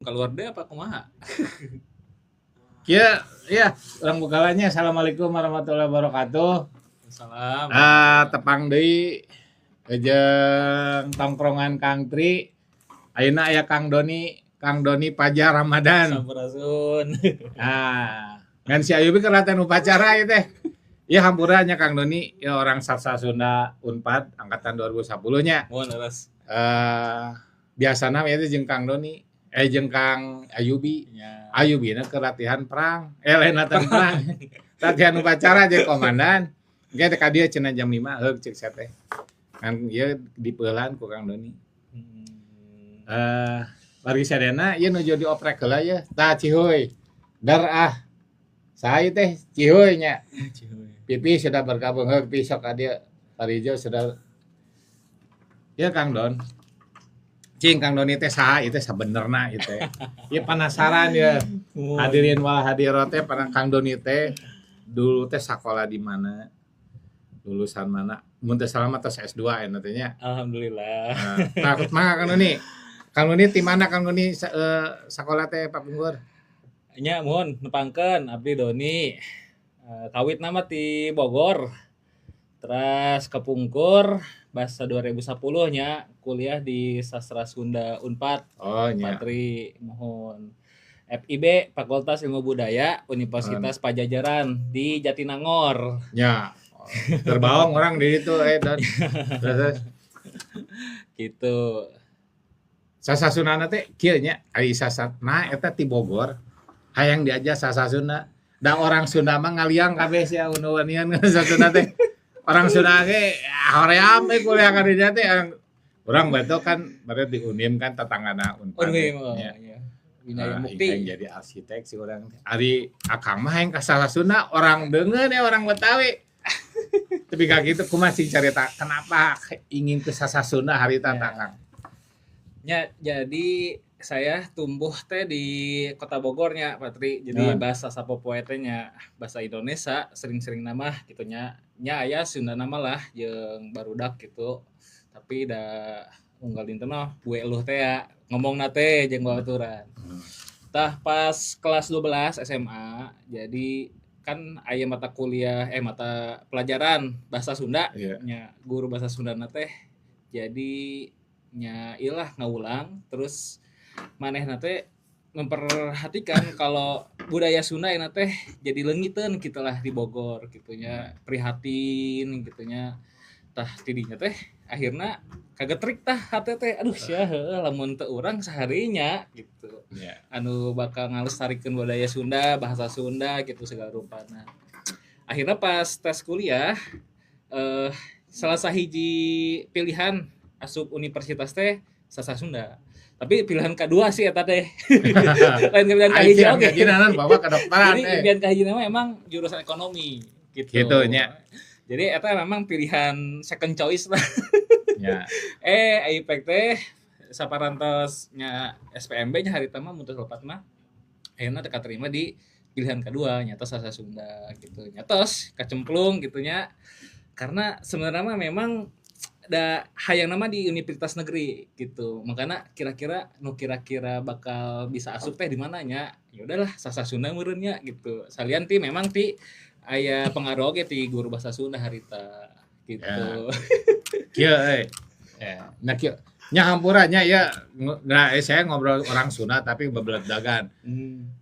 Keluar deh apa kumaha? Ya, ya, urang bukalanya. Assalamualaikum warahmatullahi wabarakatuh. Salam. Ah, tepang deui jeung tongkrongan Kang Tri. Ayeuna aya Kang Doni, Kang Doni Pajar Ramadan. Sampurasun. Ah, ngan si Ayubi keur latihan upacara ieu teh. Ya, hampura nya Kang Doni, ya orang Sastra Sunda Unpad angkatan 2010 nya. Mohon, leres. Eh, biasana ieu teh jeung Kang Doni, eh, jeung Kang Ayubi. Ya. Ayubi na ke latihan perang, eh, lain latihan perang, latihan upacara jeung komandan. Engke teh ka dieu cenah jam 5, heug cek saya teh. Kan ieu dipeulan ku Kang Doni. Eh, wargi sadayana ieu nuju dioprek heula ye. Tah, cihuy. Dar ah. Saha teh, cihuy nya? Cihuy. Pipi sudah bergabung, heug pi sok ka dieu. Parijo sudah. Ya, Kang Don. Cing, Kang Doni teh saha ieu teh sabenerna ieu teh? Ieu penasaran ya. Hadirin wal hadirat teh pada Kang Doni teh dulu teh sekolah di mana? Lulusan mana? Mun teu salah mah tos S2 ya teh nya. Alhamdulillah. Nah, takut mah Kang Doni. Kang Doni di mana Kang Doni sekolah teh, Pak Punggur? Nya, mohon nepangkeun abdi Doni. Eh, kawit nama ti Bogor. Terus kepungkur bahasa 2010 nya kuliah di Sastra Sunda Unpad. Oh nya. Patri, mohon. FIB, Fakultas Ilmu Budaya Universitas Padjadjaran di Jatinangor. Nya. Terbaong orang di itu eh dan terus, terus. Gitu. Sastra Sundana teh kieu nya, ari sastra nah eta ti Bogor hayang diajar sastra Sunda, da orang Sunda mah ngaliang kabeh sia nu wanian sastra Sunda teh. Orang Sunda ge hoream we kuliah ka dinya teh. Urang betul kan berarti di Unim kan tetanggana Unpad. Unwim, oh, ya. Iya. Winaya Ah, Mukti. hayang jadi arsitek sih urang teh. Ari akang mah hayang ka sastra Sunda, orang deungeun ya orang Betawi. Tapi kak gitu kumaha sih cerita kenapa ingin ke sastra Sunda harita? Ya. Kang. Ya, jadi saya tumbuh teh di Kota Bogornya, Patri. Jadi Nah. bahasa sapopoe teh nya bahasa Indonesia sering-sering nama gitu nya. Nya aya Sunda nama lah jeung barudak gitu. Tapi da unggal dinten mah bueluh teh ya ngomongna teh jeung babaturan. Tah, pas kelas 12 SMA, jadi kan aya mata kuliah, eh, mata pelajaran bahasa Sunda. Nya guru bahasa Sunda teh jadi nya ilah ngawulang, terus manehna teh memperhatikan kalau budaya Sunda ini teh jadi leungiteun gitu lah di Bogor gitu nya, prihatin gitu nya. Tah, tidinya teh akhirnya kagetrik tah hate teh, aduh sia heueuh, lamun teu urang saharinya gitu anu bakal ngalestarikeun budaya Sunda, bahasa Sunda gitu segala rupana. Akhirnya pas tes kuliah, eh, salah sahiji pilihan asup universitas teh Sastra Sunda. Tapi pilihan kedua sih eta teh. Lain pilihan kahiji Aing oge. kajian bawa kedokteran Jadi eh. pilihan kahiji mah emang jurusan ekonomi gitu. Gitu nya. Jadi eta memang pilihan second choice lah. Eh, IPEK teh saparantos nya SPMB nya harita mah mutus lepat mah akhirnya teu katerima di pilihan kedua, nyata Sastra Sunda gitu, nyatos kacemplung gitu nya. Karena sebenarnya mah memang da hayang nama di universitas negeri gitu, makanya kira-kira nu kira-kira bakal bisa asup teh di mananya, ya udahlah Sastra Sunda meureun nya gitu. Salian ti memang ti aya pengaruh oge ti guru bahasa Sunda harita gitu. Ya. Kieu euy. Ya, nah kieu nya hampura nya ya, nah eh, saya ngobrol orang Sunda tapi bebeledagan.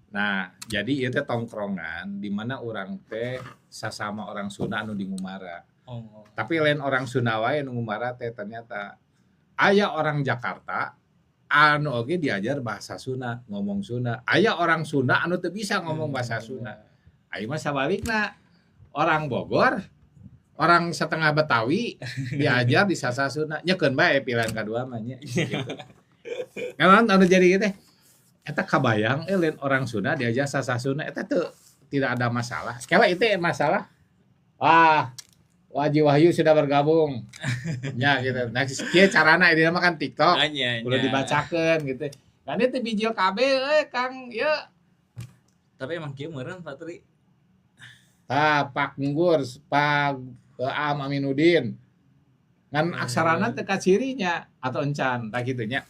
Nah, jadi itu tongkrongan di mana orang teh sasama orang Sunda anu di Ngumara. Tapi lain orang Sunda wae anu Ngumara teh, ternyata aya orang Jakarta anu oge diajar bahasa Sunda, ngomong Sunda. Aya orang Sunda anu teu bisa ngomong bahasa Sunda. Ayo mah sabalikna, orang Bogor, orang setengah Betawi diajar di sastra Sunda. Nyekeun bae pilihan kedua mah nya gitu. Kan anu jadi gitu teh. Eta kabayang eh lain orang Sunda diajar sastra Sunda eta tuh tidak ada masalah. Sekali itu masalah. Wah, Waji Wahyu sudah bergabung. Ya gitu. Nah, kieu carana ini mah kan TikTok. Anya, Udah nya. Dibacakeun gitu. Kan itu video KB eh Kang ya. Tapi emang kieu meureun, Patri. Tah, Pak Nggur, Pak Am Aminuddin. Ngan aksarana teu kacirinya atau encan tah kitu nya.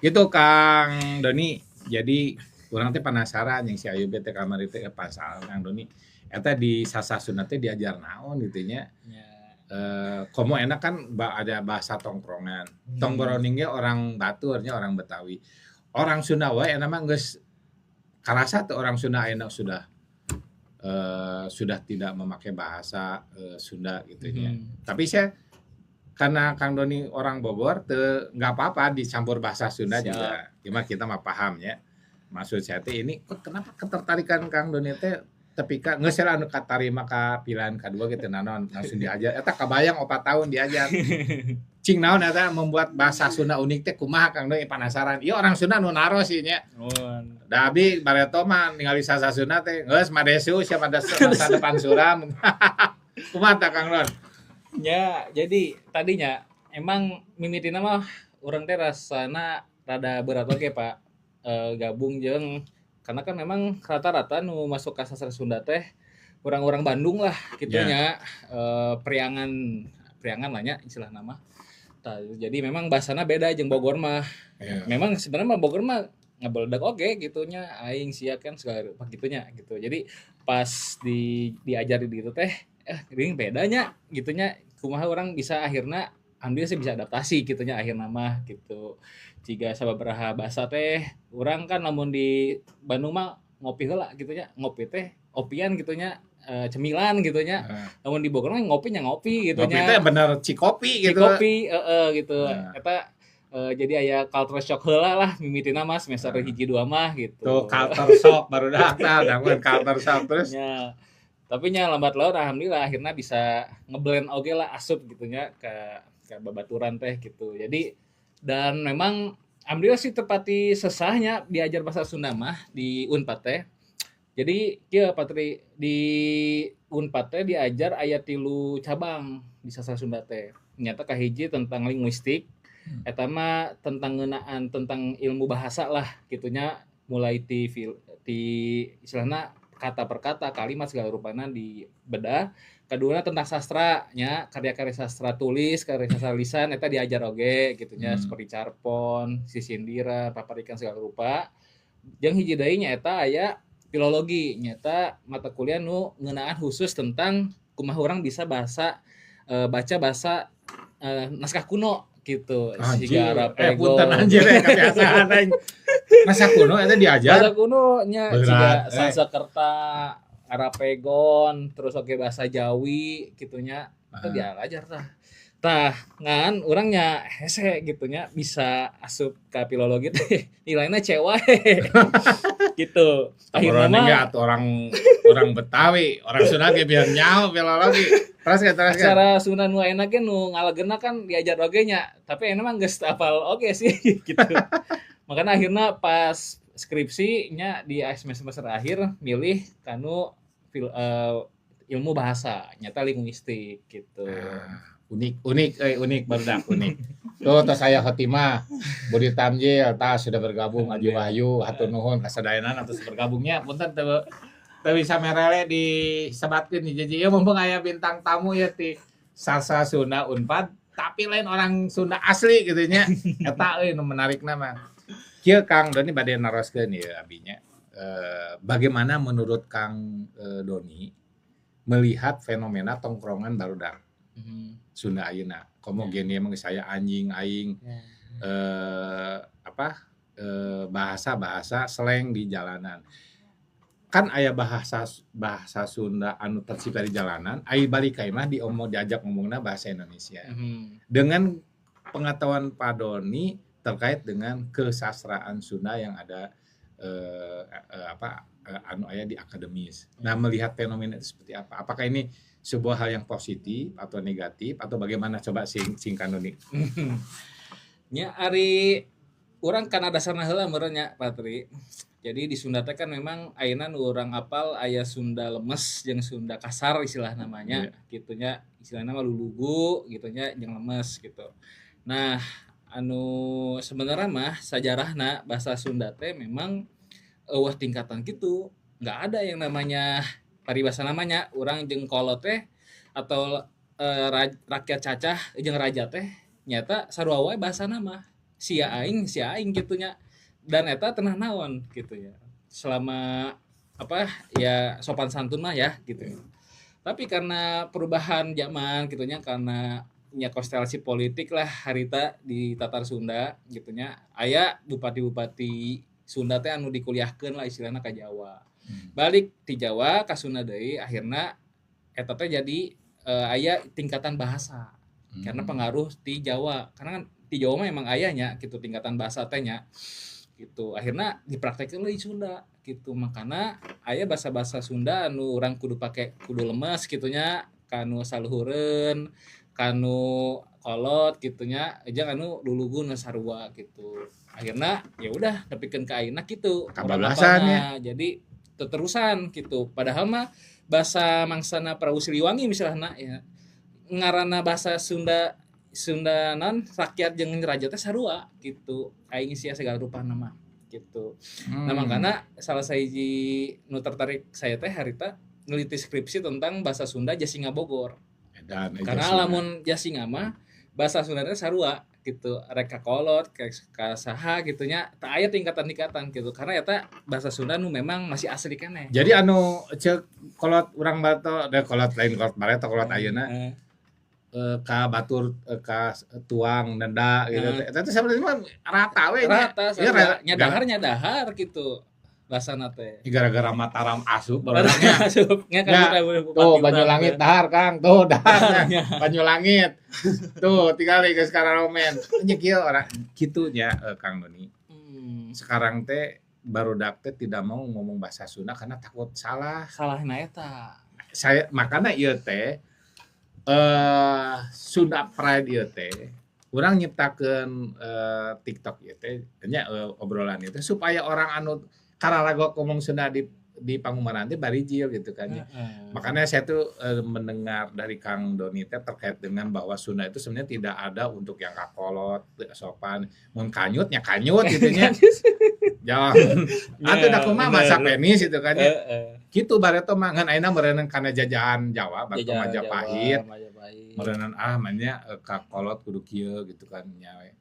Gitu Kang Doni. Jadi urang teh penasaran yang si Ayub teh kamari teh pasal Kang Doni. Eta di Sastra Sunda teh diajar naon gitu nya. Ya. Komo enak kan ada bahasa tongkrongan. Tongkrongan ge orang baturnya orang Betawi. Orang Sunda wae enak mah geus karasa tuh orang Sunda enak sudah tidak memakai bahasa Sunda gitu nya. Tapi saya karena Kang Doni orang Bogor teu nggak apa-apa dicampur bahasa Sunda. Siap. Juga. Cuma kita mah paham ya. Maksud saya teh ini kok kenapa ketertarikan Kang Doni teh tepi ka geus anu katarima ka pilihan kedua gitu naon langsung diajar eta kabayang 4 tahun diajar. Cing naon eta membuat bahasa Sunda unik teh kumaha Kang Doni penasaran. Ieu orang Sunda nu naros ieu nya. Nuhun. Da abi bareto mah ningali sastra Sunda teh geus madesu siapa ada masa depan suram. Kumaha tah Kang Don? Ya, jadi tadinya emang mimitina mah urang teh rasana rada berat oge, Pak. Gabung jeung karena kan memang rata-rata nu masuk ke sastra Sunda teh orang-orang Bandung lah gitu nya. Priangan priangan lah nya istilah nama. Tah, jadi memang bahasana beda jeung Bogor mah. Memang sebenarnya mah Bogor mah ngabeledak oge gitu nya, aing sia kan segala rupa gitu nya gitu. Jadi pas diajari gitu teh ini bedanya gitu nya, kumaha orang bisa akhirnya alhamdulillah sih bisa adaptasi gitu nya akhirna mah gitu. Jika sababaraha bahasa teh urang kan lamun di Bandung mah ngopi heula gitu nya, ngopi teh opian gitu nya, cemilan gitu nya. Lamun di Bogor mah ngopi nya ngopi gitu Ngopi nya. Teh bener cikopi gitu. Cikopi heeh gitu. Nah. Eta jadi aya culture shock heula lah mimitina mah semester 1 2 mah gitu. Tuh culture shock baru datang, dangun culture shock terus. Ya. Tapi nya lambat laun alhamdulillah akhirnya bisa ngeblend oge lah asup gitu nya ke babaturan teh gitu. Jadi dan memang alhamdulillah sih tepati sesahnya diajar bahasa Sunda mah di Unpad teh. Jadi kieu Patri, di Unpad teh diajar aya 3 cabang di sastra Sunda teh. Nyata kahiji tentang linguistik, eta mah tentang ngeunaan tentang ilmu bahasa lah gitunya, mulai ti istilahna kata per kata, kalimat segala rupana dibedah. Kedua tentang sastra nya, karya-karya sastra tulis, karya sastra lisan eta diajar oge gitunya, seperti carpon, sisindira, paparikan segala rupa. Jeung hiji deui nya eta aya filologi, nyata mata kuliah nu ngeunaan khusus tentang kumaha urang bisa baca bahasa naskah kuno gitu. Anjir. Siga Arab Ego. Punten anjir, kebiasaan aing. Naskah kuno eta diajar? Bahasa kuno nya, Berat, siga Sanskerta, Arapegon, terus oge bahasa Jawi gitunya. Itu diajar tah. Tah, ngan urangnya hese gitunya bisa asup ke filologi teh nilainya C wae. Gitu. Akhirnya Obrolan mah ini atuh orang Betawi, orang Sunda ge biar nyaho filologi. Terus ke, terus ke. Acara Sunda nu enak ge nu ngalegena kan diajar oge nya, tapi enak mah geus apal oge sih gitu. Makanya akhirnya pas skripsinya di semester akhir milih kanu ilmu bahasa, nyata linguistik gitu. Ah, unik, unik, unik barudak unik. Tuh, tos saya Khotimah, Budi Tamjil, tas sudah bergabung, Aji Wahyu, hatur nuhun kasadayana atos bergabungnya. Punten teu bisa merele disebatkeun di jeje. Ieu mumpung aya bintang tamu ya ti Sastra Sunda Unpad, tapi lain orang Sunda asli gitu nya. Eta euy nu menarikna mah. Kieu Kang Doni bade naroskeun ieu abinya. Bagaimana menurut Kang Doni melihat fenomena tongkrongan barudak Sunda ayeuna? Komo gini emang saya anjing aing, apa bahasa-bahasa slang di jalanan. Kan aya bahasa Sunda anu tercipta di jalanan, ai balik ka imah diajak ngomongna bahasa Indonesia. Dengan pengetahuan Pak Doni terkait dengan kesastraan Sunda yang ada apa anu aya di akademis. Nah, melihat fenomena itu seperti apa? Apakah ini sebuah hal yang positif atau negatif atau bagaimana? Coba sing Kang Doni. Nya ari urang kana dasarna heula meureun nya, Patri. Jadi di Sunda teh kan memang ayeuna nu urang apal aya Sunda lemes jeung Sunda kasar istilah namanya. Gitunya, istilahna mah lulugu gitunya jeung lemes gitu. Nah, anu sebenarnya mah sajarahna bahasa Sunda teh memang eueuh tingkatan gitu. Nggak ada yang namanya paribasa namanya urang jeung kolot teh atau rakyat cacah jeung raja teh nyata sarua wae bahasana mah. Sia aing, sia aing gitu nya. Dan eta teu naon gitu ya. Selama apa ya sopan santun mah ya gitu. Tapi karena perubahan zaman gitu nya, karena nya konstelasi politik lah harita di Tatar Sunda gitu nya, aya bupati-bupati Sunda teh anu dikuliahkeun lah istilahna ka Jawa. Balik ti Jawa ka Sunda deui, akhirna eta teh jadi aya tingkatan bahasa karena pengaruh ti Jawa, karena kan ti Jawa mah emang aya nya gitu tingkatan bahasa teh nya gitu. Akhirnya dipraktekkeun di Sunda gitu, makana aya bahasa-bahasa Sunda anu urang kudu pake, kudu lemes gitu nya, kanu saluhureun, kanu kolot gitu nya, jeung anu lulugun sarua gitu. Akhirnya ya udah nepikeun ka ayeuna gitu. Kabablasan ya. Jadi teterusan gitu. Padahal mah bahasa mangsana Prabu Siliwangi misalnya ya, ngaranna bahasa Sunda, Sunda non rakyat jeung raja teh sarua gitu, aing sia segala rupa nama gitu. Nah, makana salah sahiji nu tertarik saya teh harita neliti skripsi tentang bahasa Sunda Jasinga Bogor. Edan, karena Jasinga. Lamun Jasinga mah bahasa Sunda teh sarua gitu, rek ka kolot ka saha gitu nya, teu aya tingkatan-tingkatan gitu, karena eta bahasa Sunda nu memang masih asli keneh. Jadi anu cek kolot urang bato da kolot lain kolot bareto, kolot ayeuna ka batur, ka tuang nenda gitu teh. Eta teh sebenarnya mah rata we nya. Rata Iya, sarua. Rata. Nya dahar, nya dahar gitu bahasana teh. Gara-gara Mataram asup barunya. Asup nya kan. Ya, Bukan bupati tuh urang Banyulangit teh. Dahar Kang, tuh dahar Nya. Banyulangit. Tuh tinggal geus kararomen. Nya kieu orang kitu nya, Kang Doni. Sekarang teh barudak teh tidak mau ngomong bahasa Sunda karena takut salah. Salahna eta. Saya makanya ieu teh Sunda Pride ieu teh urang nyiptakeun TikTok ieu teh nya, obrolan itu supaya orang anu kararago ngomong Sunda di Pangumaran teh barijil gitu kan ya. Makanya saya tuh mendengar dari Kang Doni teh terkait dengan bahwa Sunda itu sebenarnya tidak ada untuk yang kakolot, sopan, mun kanyut nya kanyut gitu nya. Jangan. Atuh da kumaha masa penis gitu kan ya. Gitu bareto mah, ngan ayeuna meureunna kana jajahan Jawa, bareto Jajahan Majapahit. Jawa, Majapahit. Meureunnan ah manya kakolot kudu kieu gitu kan nya we.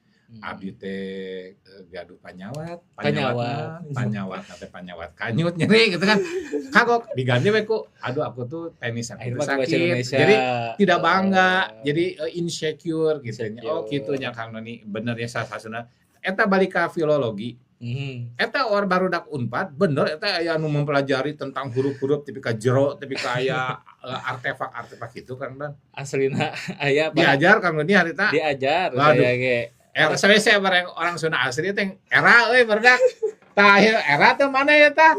Abdi teh gaduh panyawat, Panyawat. Panyawat, panyawat, teh panyawat kanyut nyeri gitu kan. Kagok diganti we ku aduh aku tuh penis aku Akhirnya tuh pakai bahasa sakit. Indonesia. Jadi tidak bangga, jadi insecure gitu nya. Oh Insecure. gitu nya Kang Doni, bener ya sasasuna. Eta balik ka filologi. Eta or barudak Unpad bener eta aya anu mempelajari tentang huruf-huruf tepi ka jero, tepi ka aya artefak-artefak gitu Kang Don. Aslina aya, Pak. Diajar Kang Doni harita. Diajar Waduh. saya ge. Era saya saya bareng orang Sunda asli teh era euy barudak. Tah ieu era teh mana ya tah?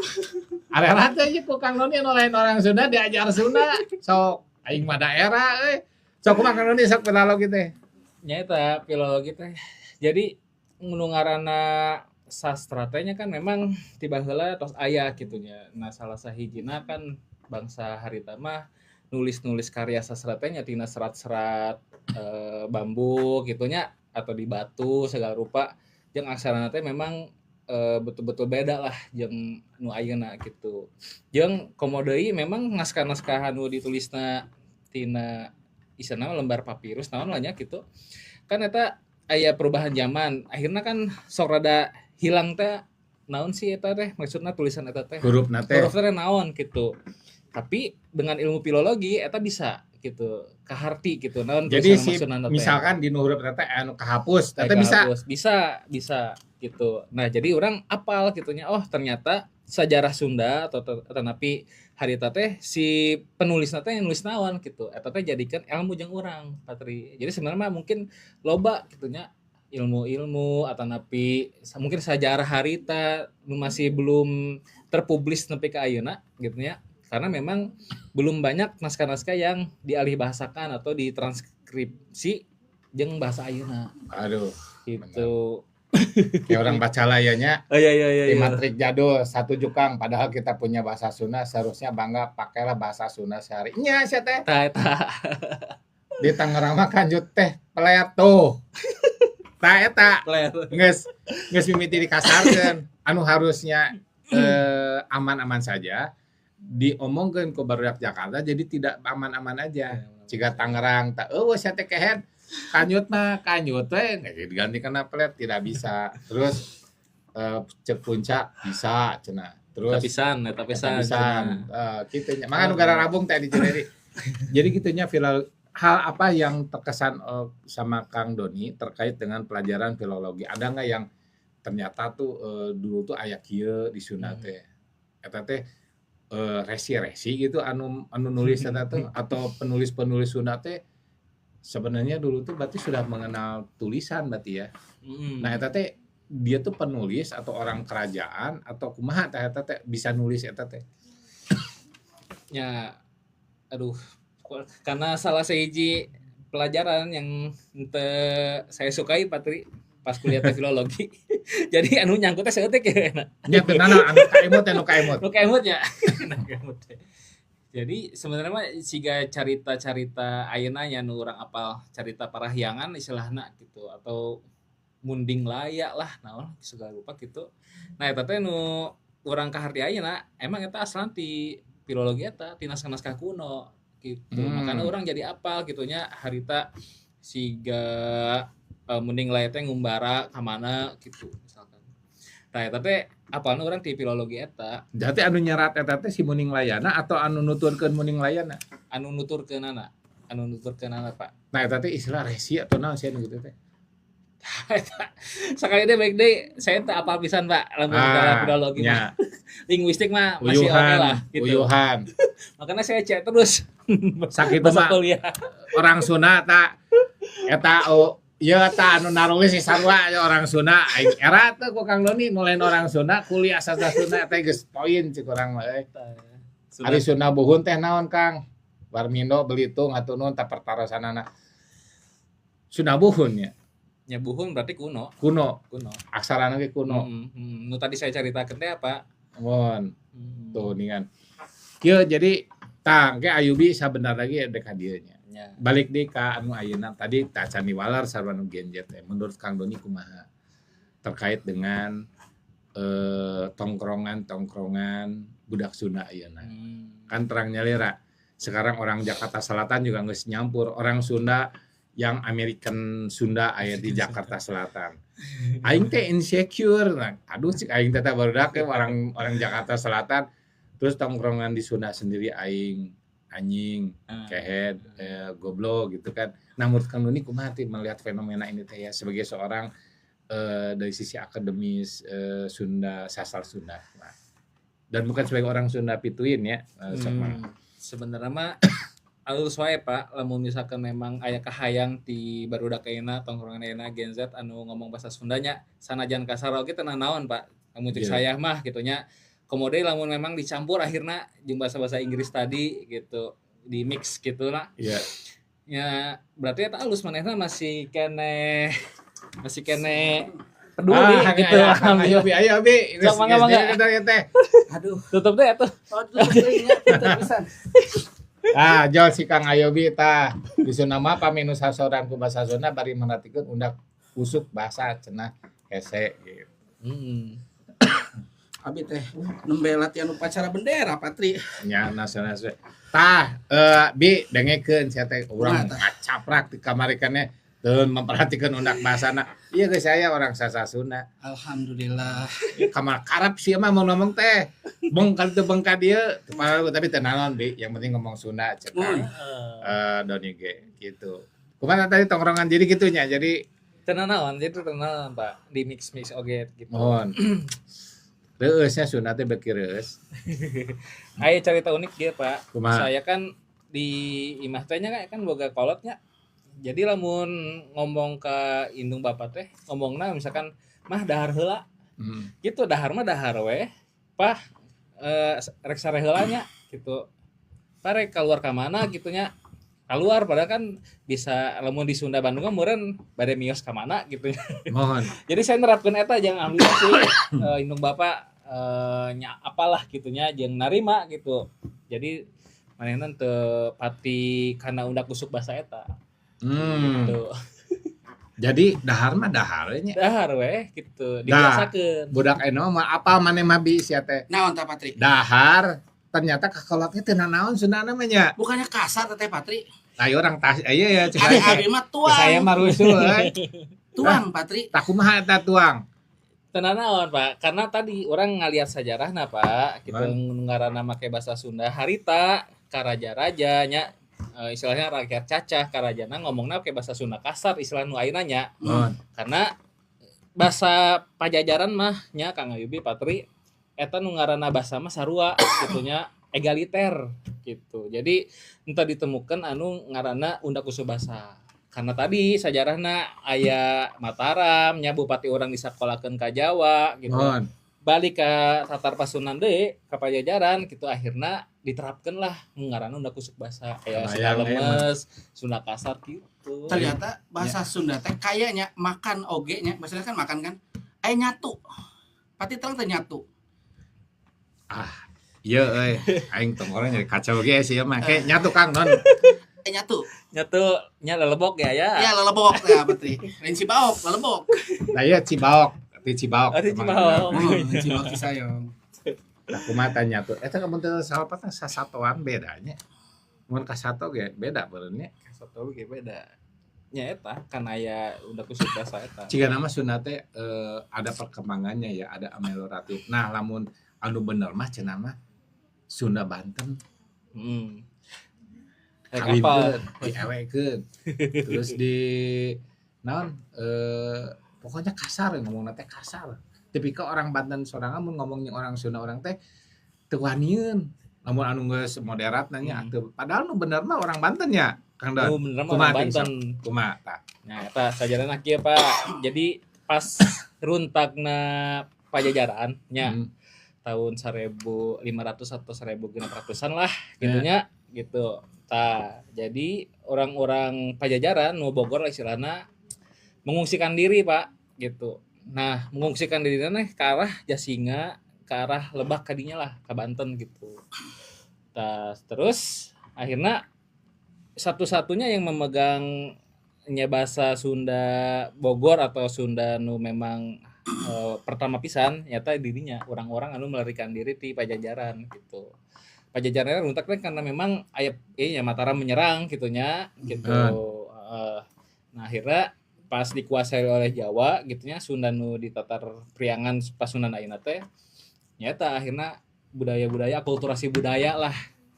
Era teh ieu ku Kang Doni anu lain orang Sunda diajar Sunda. Sok aing mah da era euy. Sok kumaha Kang Doni sok filologi teh? Nya eta filologi teh. Jadi nu ngaranna sastra teh nya kan memang tiba heula tos aya kitu nya. Nah, salah sahijina kan bangsa harita mah nulis-nulis karya sastra teh nya tina serat-serat bambu gitu nya atau di batu segala rupa, jeung aksarana teh memang betul-betul beda lah jeung nu ayeuna gitu. Jeung komo deui memang naskah-naskah anu ditulisna tina isana lembar papirus naon lah nya gitu. Kan eta aya perubahan zaman, akhirnya kan sok rada hilang teh naon sih eta teh maksudna tulisan eta teh. Hurufna teh. Huruf teh naon gitu. Tapi dengan ilmu filologi eta bisa gitu, kaharti gitu naon Jadi tulisan si maksudna teh. Misalkan di nu huruf teh anu kahapus, Kayak teh bisa kahapus. Bisa, bisa gitu. Nah, jadi orang apal gitunya. Oh, ternyata sejarah Sunda atau tetapi harita teh si penulisna teh yang nulis naon gitu. Eta teh jadikan ilmu jeung urang, Patri. Jadi sebenarnya mah mungkin loba gitunya ilmu-ilmu atau napi mungkin sejarah harita nu masih belum terpublis nepi ka ayeuna gitu nya. Karena memang belum banyak naskah-naskah yang dialih bahasakan atau ditranskripsi jeung bahasa ayeuna. Aduh, Gitu. kayak orang baca layanya Oh iya iya iya. di iya. matrik jadul satu jukang, padahal kita punya bahasa Sunda, seharusnya bangga pakailah bahasa Sunda sehari nya sia teh. Tah eta. Di Tangerang mah kanjut teh pelet tuh tah eta geus geus mimiti dikasarkeun anu harusnya aman-aman saja diomongkeun ku barudak Jakarta jadi tidak aman-aman aja. Jika Tangerang tak eueuh sia teh kehed. Kanjut mah kanjut we, nggak diganti kana pelet tidak bisa. Terus cek puncak bisa cenah. Terus Tapisan, eta pisan. Pisan. Kitu nya. Maka nu gararabung teh di Cinere. Jadi gitunya hal apa yang terkesan sama Kang Doni terkait dengan pelajaran filologi? Ada nggak yang ternyata tuh dulu tuh aya kieu di Sunda teh? Eta teh resi-resi gitu anu anu nulis eta tuh, atau penulis-penulis Sunda teh sebenarnya dulu tuh berarti sudah mengenal tulisan berarti ya. Nah, eta teh dia tuh penulis atau orang kerajaan atau kumaha teh eta teh bisa nulis eta teh? Ya, aduh, karena salah sahiji pelajaran yang ente saya sukai, Patri, pas kuliah teh filologi. Jadi anu nyangkutnya saeutik ya. Nah. Nya teu nana anu kaemut, anu kaemut. Nu kaemut ya. Nah, kaemut teh. Jadi sebenarnya mah siga carita-carita ayeuna nya nu urang apal, carita parahyangan istilahna gitu, atau munding layak lah, naon segala rupa gitu. Nah, eta teh nu urang kaharti ayeuna emang eta asal ti filologi eta, ti naskah-naskah kuno gitu. Makanya urang jadi apal gitunya harita siga munding layak teh ngumbara ka mana gitu misalkan. Nah, eta teh apalna urang ti filologi eta. Jadi anu nyerat eta teh si Munding Layana atau anu nuturkeun Munding Layana? Anu nuturkeunana. Anu nuturkeunana, Pak. Nah, eta teh istilah resi atau naon sih anu gitu teh? Eta sakali deh baik deh, saya teh apal pisan, Pak, lamun dalam filologi mah. Linguistik mah masih oke lah gitu. Uyuhan. Makanya saya cek terus. Sakitu masa mah kuliah. Orang Sunda tak eta, oh ieu ta anu narulis si sarua ya orang Sunda, aing era teh ku Kang Doni mulai orang Sunda kuliah sastra Sunda teh geus poin cek urang mah euy. Ari Sunda buhun teh naon, Kang? Warmindo Belitung atuh nun tah pertarosanana. Sunda buhun nya. Ya, buhun berarti kuno. Kuno. Kuno. Aksarana ge kuno. Nu tadi saya caritakeun teh apa? Mun. Tuh ningan. Kieu jadi tah engke Ayubi sabenar lagi dek ka dieu nya. Balik deui ka anu ayeuna tadi tah candi walar sarua nu Gen Z teh. Menurut Kang Doni kumaha terkait dengan tongkrongan-tongkrongan budak Sunda ayeuna? Kan terang nyalira. Sekarang orang Jakarta Selatan juga geus nyampur orang Sunda yang American Sunda aya di Jakarta Selatan. Aing teh insecure. Nah, aduh cik aing teh barudak ya orang orang Jakarta Selatan terus tongkrongan di Sunda sendiri aing anjing, kehed, goblok gitu kan. Nah, menurut Kang Doni kumaha teh melihat fenomena ini teh ya sebagai seorang dari sisi akademis Sunda, sastra Sunda. Nah, dan bukan sebagai orang Sunda pituin ya. Sok mah. Sebenarnya mah alus wae, Pak, lamun misalkan memang aya kahayang ti barudak ayeuna, tongkrongan ayeuna Gen Z anu ngomong bahasa Sundanya sanajan kasar oge teu nanaon, Pak. Lamun cek saya mah gitu nya. Komo deui lamun memang dicampur akhirna jeung bahasa-bahasa Inggris tadi gitu, di mix gitu lah. Ya berarti eta alus, manehna masih keneh peduli Ah, gitu. ayo, ayo, Bi, ayo, Bi. Sok, mangga, mangga. Geus, teh. Aduh. Tutup deh atuh. Oh, tutup deui nya, tutup pisan. Ah, jol si Kang Ayobi tah. Di Sunda mah pami nu sasoran ku bahasa Sunda bari merhatikeun undak usuk bahasa cenah hese gitu. Abi teh nembe latihan upacara bendera, Patri. Nya nasional. Tah, Bi, dengekeun sia teh urang Kumaha tah? ngacaprak di kamari keneh teu memperhatikan undak bahasana. Iya geus saya orang sasa Sunda. Alhamdulillah. Ieu kamar karep sih mah mau ngomong teh. Beng kali teu beng ka dieu, tapi teu naon, Bi, yang penting ngomong Sunda cek Kang. Doni ge gitu. Kumaha tadi tongkrongan jadi gitu nya. Jadi Teu nanaon, jadi teu nanaon, Pak. Di mix-mix oge gitu. Mohon. Reueusnya Sunda teh beuki reueus. Aya cerita unik dia, Pak. Kumaha? Saya kan di imah teh nya kan boga kolotnya. Jadi lamun ngomong ke indung bapak teh, ngomongna misalkan mah dahar heula. Gitu, dahar mah dahar weh. Pah rek sare heula nya gitu. Pah rek keluar ka mana gitu nya. Keluar padahal kan bisa lamun di Sunda Bandung mah meureun bade mios ka mana gitu nya. Mohon. Jadi saya nerapkeun eta jeung alhamdulillah sih indung bapak nya apalah gitu nya jeung narima gitu. Jadi manehna teu pati kana undak usuk bahasa eta. Gitu. Jadi dahar mah dahar nya. Dahar weh gitu, Dah. dibiasakeun. Budak eno mah apa maneh mah bi sia teh? Naon tah, Patri? Dahar ternyata kakolotnya teu nanaon Sundana mah nya. Bukannya kasar teh, Patri? Ayo orang tas aya ya cek Ari abi mah tuang. Saya mah rusuh euy. Tuang Patri. Tah kumaha eta tuang? Teu nanaon, Pak. Karena tadi orang ngaliat sajarahna, Pak. Gitu ngaranna make bahasa Sunda harita ka raja-raja nya, istilahnya rakyat cacah karajana ngomongna pakai bahasa Sunda kasar istilah nu ayeuna nya. Karena bahasa Pajajaran mah nya Kang Ayubi Patri eta nu ngaranna bahasa mah sarua gitu nya, egaliter gitu. Jadi entah ditemukan anu ngaranna undak usuk bahasa. Karena tadi sajarahna aya Mataram nya, bupati orang disakolakeun ka Jawa gitu. Balik ke Tatar Pasundan deui ka Pajajaran gitu, akhirna diterapkan lah ngaranna undak usuk bahasa kayak Sunda Kebayang, lemes, Sunda kasar gitu. Ternyata bahasa Sunda teh kayaknya makan oge nya, maksudnya kan makan kan aya nyatu. Pati terang teh nyatu. Iya euy, aing tongkoran jadi kacau ge sih mah. Kayak nyatu Kang Non. Nyatu. Nyatu nya lelebok ya ya. Ya lelebok ya Patri. Lain Cibaok, lelebok. Nah iya Cibaok, di Cibaok. Oh, di Cibaok. Oh, Cibaok Cisayong. Nah kumaha tah nyatu? Eta mun teu salah patah sasatoan bedanya. Mun kasato ge beda beureun nya. Kasato ge beda. Nya eta kan aya undak usuk bahasa eta. Jika nama Sunda teh ada perkembangannya ya, ada amelioratif. Nah, lamun anu bener mah cenah mah Sunda Banten. Kawinkeun, diewekeun. Terus di naon pokoknya kasar ngomongna teh kasar. Tipikal orang Banten sorangan mun ngomong jeung orang Sunda orang teh teu wanieun. Lamun anu geus moderat nanya teu, padahal nu bener mah orang Banten nya, Kang Don. Nu bener mah Kumaha orang Banten. Kumaha tah? Nah, eta sajarahna kieu, Pak. Jadi pas runtakna Pajajaran nya tahun 1500 atau 1600-an lah gitunya gitu. Tah, jadi orang-orang Pajajaran nu Bogor lah istilahna mengungsikan diri, Pak, gitu. Nah, mengungsikan diri nih ke arah Jasinga, ke arah Lebak kadinya lah, ke Banten gitu. Tah, terus akhirnya satu-satunya yang memegangnya bahasa Sunda Bogor atau Sunda nu memang pertama pisan nyata dirinya orang-orang anu melarikan diri di Pajajaran gitu. Pajajaran runtak teh karena memang aya ya Mataram menyerang gitunya gitu. Nah akhirnya pas dikuasai oleh Jawa gitunya Sunda nu di Tatar Priangan Pasundan ayeuna teh nyata akhirnya budaya-budaya akulturasi budaya lah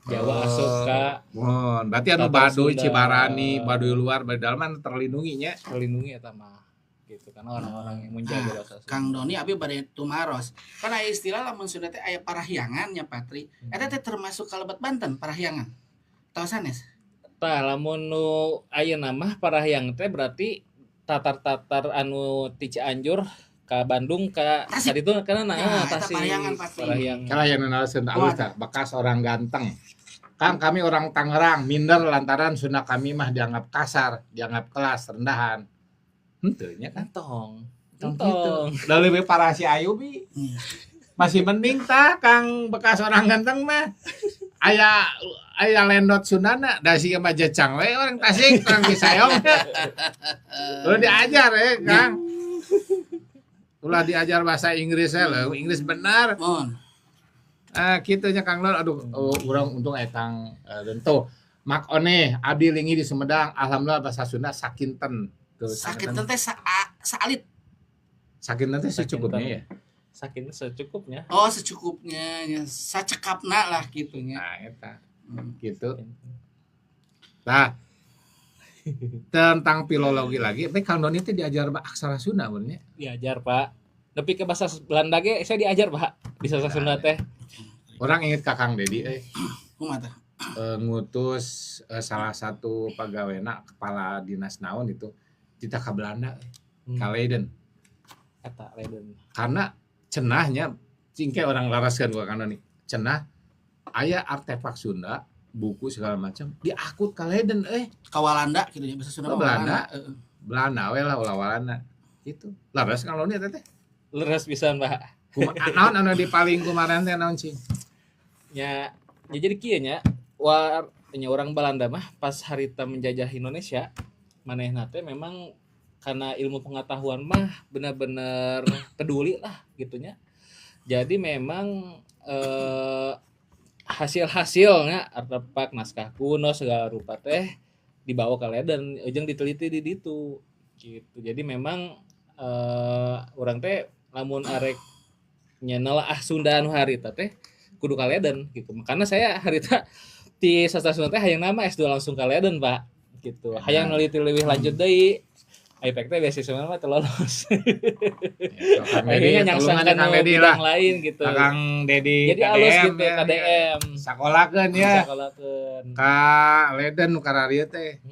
Jawa asup ka Mun, berarti anu Tatar Baduy Sunda. Cibarani, Baduy luar, Baduy dalam anu terlindungi nya. Terlindungi eta mah gitu karena orang-orang yang menjaga bahasa Sunda. Kang Doni abi bade tumaros. Kan aya istilah lamun Sunda teh aya parahyangan nya Patri. Eta teh termasuk kalebet Banten parahyangan. Tahu sanes? Tah lamun nu ayeuna mah parahyang teh berarti tatar-tatar anu ti Cianjur ka Bandung ka Tasik. tadi itu karena nah, Ya, eta Tasik. Parahyangan pasti. Parahyangan. Kalau yang nanaon alus tah, bekas orang ganteng. Kang, kami orang Tangerang minder lantaran Sunda kami mah dianggap kasar, dianggap kelas rendahan. Henteu nya kan. Entong. Tong Entong. gitu. Udah lebih parah si Ayubi. Masih mending tah Kang bekas orang ganteng mah. Aya aya lendot Sundana da si mah jecang we orang Tasik, orang Cisayong. Ulah diajar ya, Kang. Ulah diajar bahasa Inggris ya lho, Inggris benar. Mun. Ah, kitu nya Kang Lon, aduh, oh, urang untung aya Kang Dento. Mak one abdi lingi di Sumedang, alhamdulillah bahasa Sunda sakinten. Tuh, Sakinten teh saalit. Sakinten teh secukupnya ya. Sakinten secukupnya. Oh, secukupnya, ya, sacekapna lah gitunya. Nah, eta. Gitu. Nah, tentang filologi lagi, tapi Kang Doni teh diajar aksara Sunda benernya. Diajar, Pak. Tapi ke bahasa Belanda ge saya diajar, Pak. Di bahasa Sunda teh. Orang inget ka Kang Dedi Kumaha tah? Ngutus salah satu pegawena kepala dinas naon itu kita ke Belanda, ka Leiden. Eta Leiden. Karena cenahnya cingke orang laraskan gua Kang Doni. Cenah aya artefak Sunda, buku segala macam diakut ka Leiden Ka Walanda gitu ya bahasa Sunda Oh, mah Belanda. Heeh. Belanda we lah ulah Walanda. Gitu. Laras Kang Doni eta teh. Leres pisan, Pak. Kumaha naon anu di paling kumaran teh naon cing? Nya, ya jadi kieu nya, war nya orang Belanda mah pas harita menjajah Indonesia, manehna teh memang karena ilmu pengetahuan mah benar-benar peduli lah gitunya. Jadi memang hasil-hasilnya artefak naskah kuno segala rupa teh Dibawa ke Leden jeung diteliti di ditu gitu. Jadi memang urang teh lamun arek nya nelaah Sunda anu harita teh kudu ka Leden gitu. Makanya saya harita di sastra Sunda teh hayang nama S2 langsung ka Leden, Pak. Gitu. Hayang neliti leuwih lanjut deui. Ipek teh beasiswa mah teu lolos. Ya, Kang Dedi, Akhirnya nyangsang tulungan ya, kana Kang Dedi bidang lah. lain gitu. Kang Dedi Jadi alus KDM gitu ya. KDM. Sakolakeun ya. Sakolakeun. Ka Leden nu kararieu teh.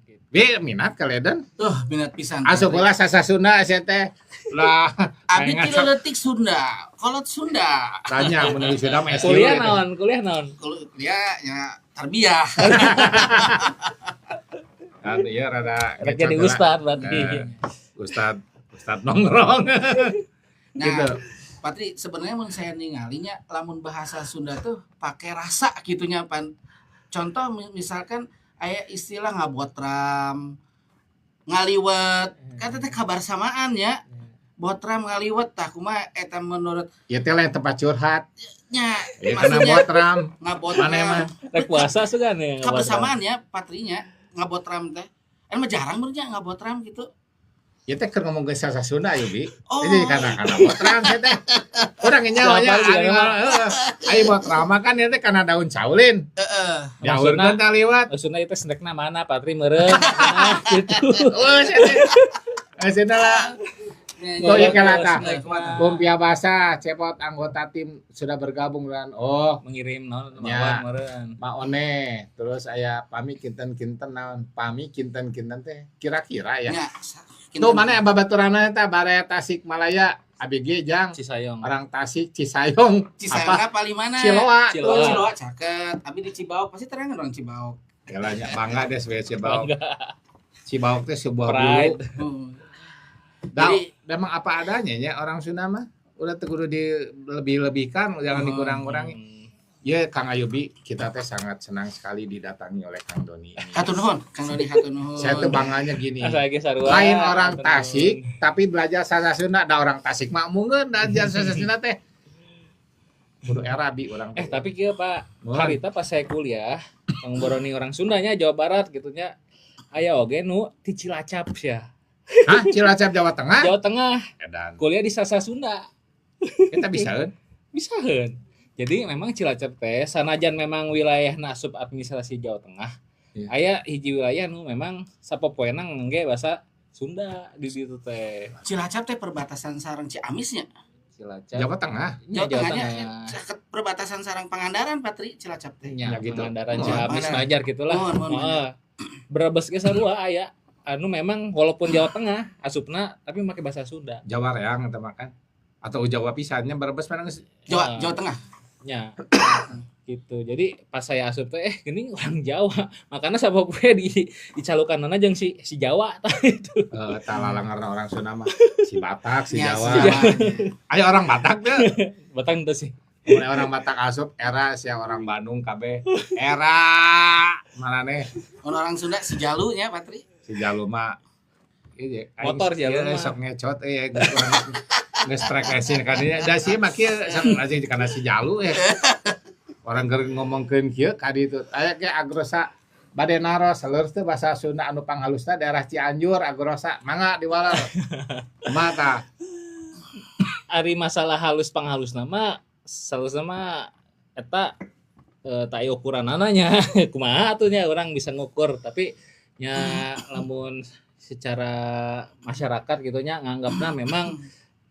Gitu. Bi minat ka Leden? Tuh minat pisan. Asup heula sastra Sunda sia teh. Lah, Abi aing ti leutik Sunda, kolot Sunda. Tanya mun Sunda mah S2 Kuliah gitu. naon? Kuliah naon? Kuliah ya tarbiyah. Kan iya rada Rek jadi ngecot lah. ustad berarti. Ustad ustad nongkrong. Nah, Gitu. Patri sebenarnya mun saya ningalinya lamun bahasa Sunda tuh pakai rasa gitunya pan. Contoh misalkan aya istilah ngabotram, ngaliwet, kan teh kabar samaan ya. Botram ngaliwet tah kumaha eta menurut Ya teh lain tempat curhat. nya Ya kena maksudnya botram. ngabotram. Mana mah? Rek puasa sugan ya. Kebersamaan ya patrinya ngabotram teh. Emang jarang benernya ngabotram gitu. Ya teh keur ngomongkeun sastra Sunda ieu Bi. Oh. Ini karena botram sia teh. Urang nya nyawa nya Siapa juga anu, heeh. Ai botram mah kan ieu teh kana daun caulin. Heeh. Diaurkeun teh liwat. Maksudna itu snackna mana Patri meureun maksudna gitu. Oh, sia teh. Maksudna lah. Oh, iya kelata. Snackna. Lumpia basah, cepot anggota tim sudah bergabung dengan oh Mengirim naon Ya. mawar meureun. Ma One, terus aya pami kinten-kinten naon, pami kinten-kinten teh kira-kira ya. Nya, Tuh mana babaturanna eta baraya Tasikmalaya, ABG jang Cisayong. orang Tasik Cisayong, apa Cisayongna paling mana? Ciloa Ciloa. tuh. Ciloa caket. Abi di Cibaok pasti terangan orang Cibaok. Yalah nya bangga deh sebagai Cibaok. Bangga. Cibaok teh sebuah Pride. bulu. Hmm. Da, Jadi- emang apa adanya nya orang Sunda mah udah teu kudu dilebih-lebihkan, jangan dikurang-kurangi. Ya Kang Ayubi, kita teh sangat senang sekali didatangi oleh Kang Doni ini. Hatur nuhun, Kang Doni hatur nuhun. Saya tuh bangganya gini. Asa ge sarua. Lain orang Hatur nuhun. Tasik, tapi belajar sastra Sunda, da orang Tasik mah mungkin belajar sastra Sunda teh. Kudu era bi orang teh. Tapi kieu Pak, Nuhun. harita pas saya kuliah, yang boroni orang Sundanya Jawa Barat gitu nya. Aya oge nu ti Cilacap sia. Hah, Cilacap Jawa Tengah? Jawa Tengah, Edan. kuliah di Sastra Sunda. Kita bisa kan? Bisa heun. Jadi memang Cilacap teh sanajan memang wilayah asup administrasi Jawa Tengah. Iya. Aya hiji wilayah nu memang sapopoena ngangge bahasa Sunda di ditu teh. Cilacap teh perbatasan sareng Ciamisnya. Cilacap. Jawa Tengah. Nya, Jawa Jawa Tengahnya Tengah. caket perbatasan sareng Pangandaran Patri Cilacap teh. Nya, Ya, gitu. Pangandaran Oh, Ciamis Pangandaran. Banjar gitulah. Mohon, mohon, Heeh. Brebes ge sarua aya anu memang walaupun Jawa Tengah asupna tapi make bahasa Sunda. Jawa Reang eta mah kan. Atau Jawa pisannya Brebes mana geus Jawa Ah. Jawa Tengah. Nya. Gitu. Jadi pas saya asup teh geuning orang Jawa. Makanya sapopoe di dicalukanana jeung si si Jawa tah itu. Talalangarna orang Sunda mah si Batak, si Ya, Jawa. si Jawa. Ayo orang Batak teh. Batang teh sih. Mulai orang Batak asup era sia orang Bandung kabeh. Era maneh Mun orang Sunda si Jalu nya Patri. si Jalu mah iya, aing- Motor Jalu iya, mah. sok ngecot euy geus urang geus frekuensi ka dinya. Da sih mah kieu sok anjing kana si Jalu ya. Orang keur ngomongkeun kieu ka ditu. Aya ge agrosa bade naros leureuh teh bahasa Sunda anu panghalusna daerah Cianjur agrosa mangga diwaler. Kumaha tah? Ari masalah halus panghalus nama halus nama eta tak aya ukuranana nya kumaha atuh nya orang bisa ngukur tapi nya lamun secara masyarakat gitu nya nganggapna memang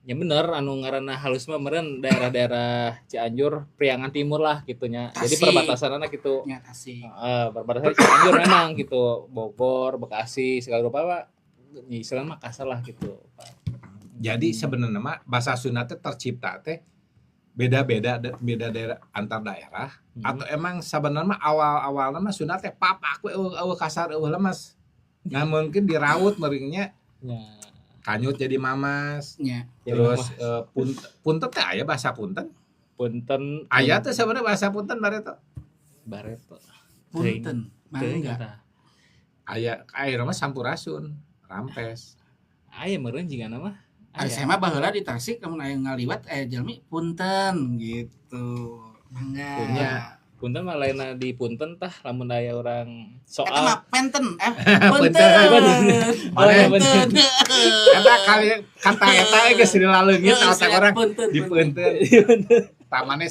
ya bener anu ngaranna halus mah meureun daerah-daerah Cianjur Priangan Timur lah gitu nya. Jadi Tasik. perbatasanana gitu. Nya Tasik. Heeh, perbatasan Cianjur memang gitu. Bogor, Bekasi segala rupa Pak. Ya, istilahnya mah kasar lah gitu. Pak. Jadi sebenarnya mah bahasa Sunda teh tercipta teh beda-beda beda daerah antar daerah atau emang sebenarnya mah awal-awalna mah Sunda teh papak we eueuh eueuh kasar eueuh lemes. Nggak mungkin diraut meringnya Ya. kanyut jadi mamas. Nya. Jadi Terus mah punten teh aya bahasa punten. punten Aya teh sebenarnya bahasa punten bareto. bareto. Punten. Teuing Mangga. eta. Aya aya mah sampurasun, rampes. Aya meureun jigana mah. Ari saya mah baheula di Tasik lamun aya ngaliwat aya jalmi punten gitu. Mangga. Punya. Punten mah lainna di punten tah lamun aya urang Eta soal mah penten punten. Punten. Eta kali kata eta geus dilaleungit otak orang di punten. Tamane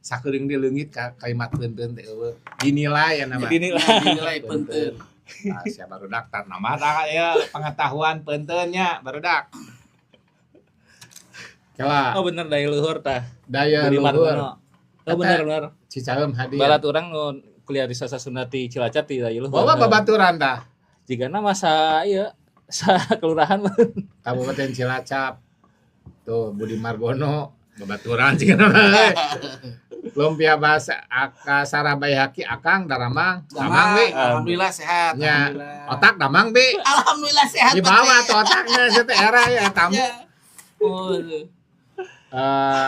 sakeureung dileungit ka kalimat punten teh eueuh. Dinilai ya nama. Dinilai punten. Nah, siapa barudak tar nama tah ya pengetahuan puntennya barudak. Kela. Oh bener daya luhur tah. Daya luhur. Oh bener. Cicaheum hadir. Balat urang nu kuliah di Sasa Sunda ti Cilacap ti daya luhur. Bawa babaturan tah. Jigana masa ieu sa kelurahan Kabupaten Cilacap. Tuh Budi Margono babaturan jigana. Lumpia bahasa Aka Sarabayhaki Akang Daramang. Damang we. Alhamdulillah sehat. Ya. Otak damang be. Alhamdulillah sehat. Di bawah tuh otaknya situ era ya tamu.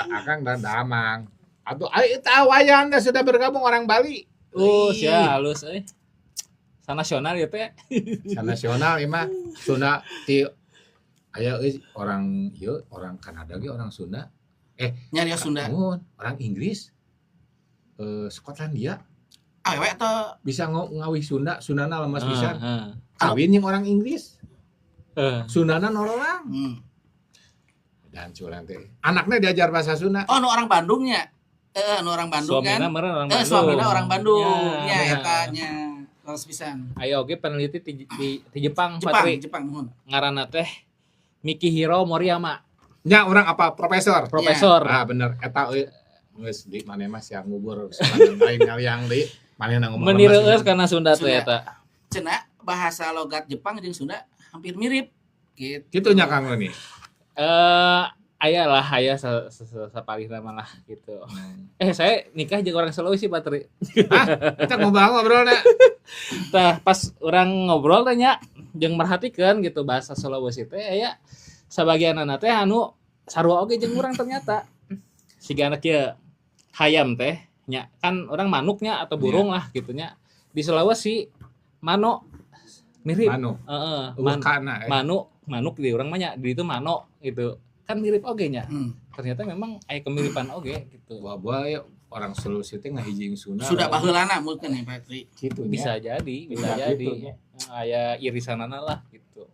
Akang dan Damang. Atau ayo tahu aja Anda sudah bergabung orang Bali. Oh, sia halus euy. Sanasional ya teh. Sanasional ieu mah Sunda ti aya euy orang ieu orang Kanada ge orang Sunda. Nyari Sunda. Mun, orang Inggris. Skotlandia. Awewe atau bisa ngawih Sunda, Sundana lemas pisan. Kawin jeung orang Inggris. Sundana nororang. Dan culang teh. Anaknya diajar bahasa Sunda. Oh, nu orang Bandungnya. Nu orang Bandung kan. Suamina meureun orang Bandung. Suamina orang Bandung. Ya, eta nya. Leres pisan. Ayo oge peneliti di Jepang, Patri. Jepang nuhun. Ngaranna teh Mikihiro Moriyama. Nya orang apa profesor? Profesor. Ya. Ah bener eta euy. Geus di maneh mah sia ngubur lain ngaliang deui. Manehna ngomong. Meni reueus kana Sunda teh eta. Cenah bahasa logat Jepang jeung Sunda hampir mirip gitu. Kitu nya Kang Roni. Aya lah, aya sapalihna mah lah gitu. Saya nikah jeung orang Sulawesi, Patri. Hah? Kita ngobrol-ngobrol na. Tah pas orang ngobrol teh nya jeung merhatikeun gitu bahasa Sulawesi teh aya sabagianana teh anu sarua oge jeung urang ternyata. Siga anak ieu hayam teh nya kan orang manuknya atau burung lah gitu nya. Di Sulawesi mano mirip. Mano. Heeh, manuk di urang mah nya di itu mano gitu. Kan mirip oge nya. Ternyata memang aya kemiripan oge gitu. Wah, ya orang Sulawesi teh ngahiji Sunda. Sudah baheulana mungkin ya Patri. Gitu bisa jadi, bisa jadi. Gitu, aya irisanana lah gitu.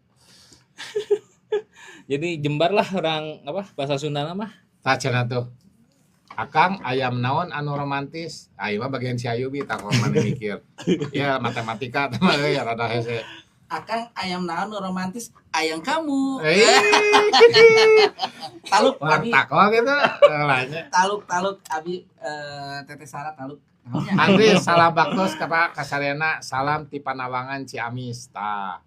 Jadi jembar lah orang apa bahasa Sunda mah. Tah cenah tuh. Akang ayam naon anu romantis? Ah ieu mah bagian si Ayubi tah maneh mikir. Ya matematika tah mah ya rada hese. Akang ayam naon romantis? Ayam kamu. Taluk orang abi. Takol gitu lainnya. Taluk abi teteh Sarah taluk. Andri salam baktos ka Kasarena, salam ti Panawangan Ciamis tah.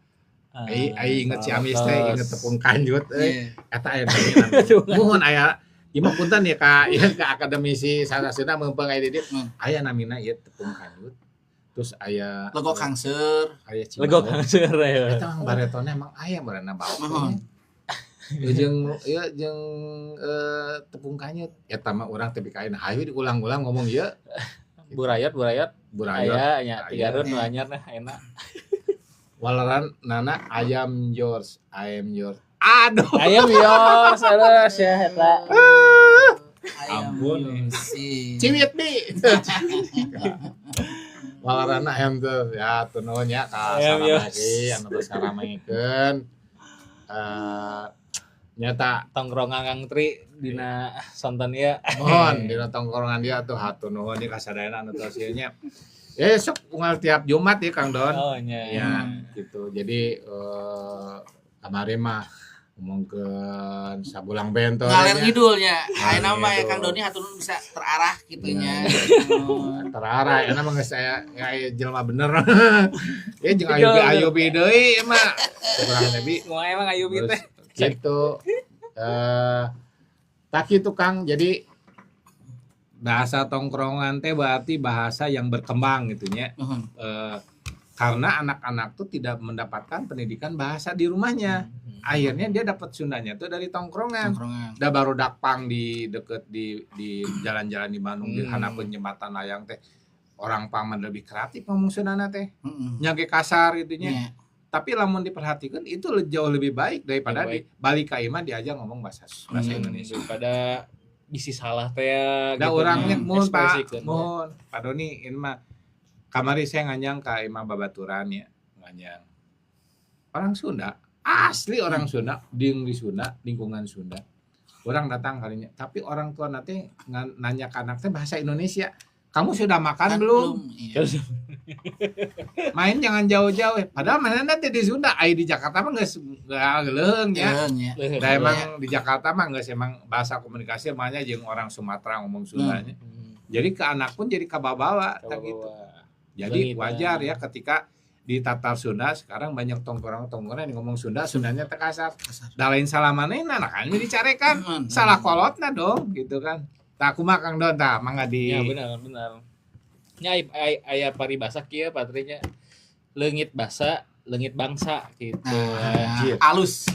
Ai inget Ciamis teh inget tepung kanjut euy. Eta aya namina. Muhun aya ieu mah punten ya ka ieu ka akademisi Sunda meungpeung aya di dieu. Aya namina ieu tepung kanjut. Terus aya legok hangseur, aya legok hangseur ya. Eta mang baretona emang aya meureunna bawa. Jeung ieu jeung tepung kanyut. Eta mah urang teh bikain hayu diulang-ulang ngomong ieu. Burayot. Aya nya Tigarun nu anyar nah enak. Waleran nana ayam yours, ayam yours. Aduh. Ayam yours, aduh sia eta. Ampun. Ciwit bi. Walarana ayam tuh ya tuh nya ka salamagi anu tos ngaramekeun nyata tongkrongan Kang Tri dina sonten ieu. Mohon dina tongkrongan dia tuh hatur nuhun ieu ka sadayana anu tos ieu nya. Ya sok unggal tiap Jumat ya Kang Don. Oh nya. Ya gitu. Jadi kamari mah ngomongkeun sabulang bento ngalir ngidulnya. Ayeuna mah ya Kang Doni hatur nuhun bisa terarah kitu nya. Terarah euna mah geus aya jelema bener. Ya jeung Ayubi deui mah. Kurang lebih. Moal emang Ayubi teh. Gitu. Tak kitu Kang. Jadi bahasa tongkrongan teh berarti bahasa yang berkembang gitu nya. Karena anak-anak tuh tidak mendapatkan pendidikan bahasa di rumahnya. Akhirnya dia dapat Sundanya tuh dari tongkrongan. Da baru dakpang di deket di jalan-jalan di Bandung di hanapeun jembatan layang teh. Orang pang mah lebih kreatif ngomong Sundana teh. Nya ge kasar gitu nya. Yeah. Tapi lamun diperhatikan itu jauh lebih baik daripada di balik ka imah diajar ngomong bahasa Indonesia. Daripada bisi salah teh ya Da gitu. Orangnya mun Pak, Ekspresikeun. Mun Pak Doni ini mah kamari saya nganyang ka imah babaturan ya, nganyang. Orang Sunda, asli orang Sunda, di Sunda, lingkungan Sunda. Orang datang kalinya, tapi orang tua nanti nanya ke anak teh bahasa Indonesia. Kamu sudah makan Kan belum? Iya. Main jangan jauh-jauh. Padahal mana nanti di Sunda, ai di Jakarta mah geus leuheung ya. Jeung, ya. Da emang di Jakarta mah geus emang bahasa komunikasi makanya jeung orang Sumatera ngomong Sundanya. Jadi ke anak pun jadi kababawa tak gitu. Jadi Leungit, wajar ya. Ya ketika di Tatar Sunda sekarang banyak tongkrong-tongkrongan yang ngomong Sunda, Sundanya teh kasar. Kasar. Da lain salah manehna, nah kan dicarekan. Salah kolotna dong gitu kan. Tah kumaha Kang Don tah mangga di Ya benar benar. Nya aya paribasa kieu patrinya, leungit basa, leungit bangsa gitu. Nah, Anjir. alus.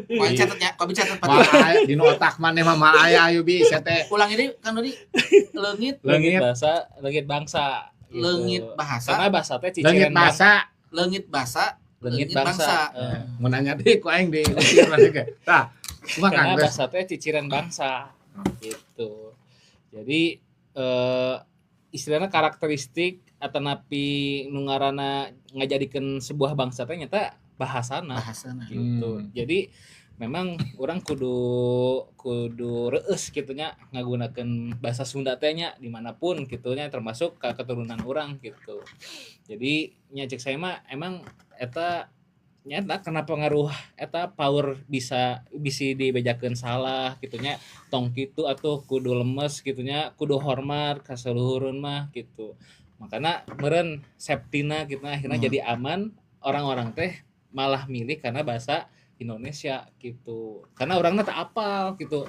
Kau catat ya, kau catat Pak. Moal aya dina otak maneh mah moal aya ayo bi sia teh. Ulang ini Kang Doni. Leungit, Leungit Leungit basa, leungit bangsa. Gitu. leungit bahasa, Karena bahasa teh leungit ciciren basa. leungit bahasa, leungit leungit bangsa. bangsa. Eh, Mau nanya deh ku aing di usir maneh ge. Tah, kumaha Kang karena geus? bahasa teh ciciren bangsa gitu. Jadi istilahnya karakteristik atau napi nu ngaranna ngajadikeun sebuah bangsa teh nyata bahasana Bahasana. gitu. Jadi memang orang kudu kudu reueus gitu nya ngagunakeun bahasa Sunda teh nya dimanapun gitu nya, termasuk ke keturunan orang gitu. Jadi nya cek saya mah emang eta nyata karena pengaruh eta power bisa bisi dibejakeun salah gitu nya, tong kitu atuh, kudu lemes gitu nya, kudu hormat ka saluhureun mah gitu. Makanya meureun safety-na gitu akhirnya jadi aman, orang-orang teh malah milih karena bahasa Indonesia gitu, karena orangnya tak apal gitu.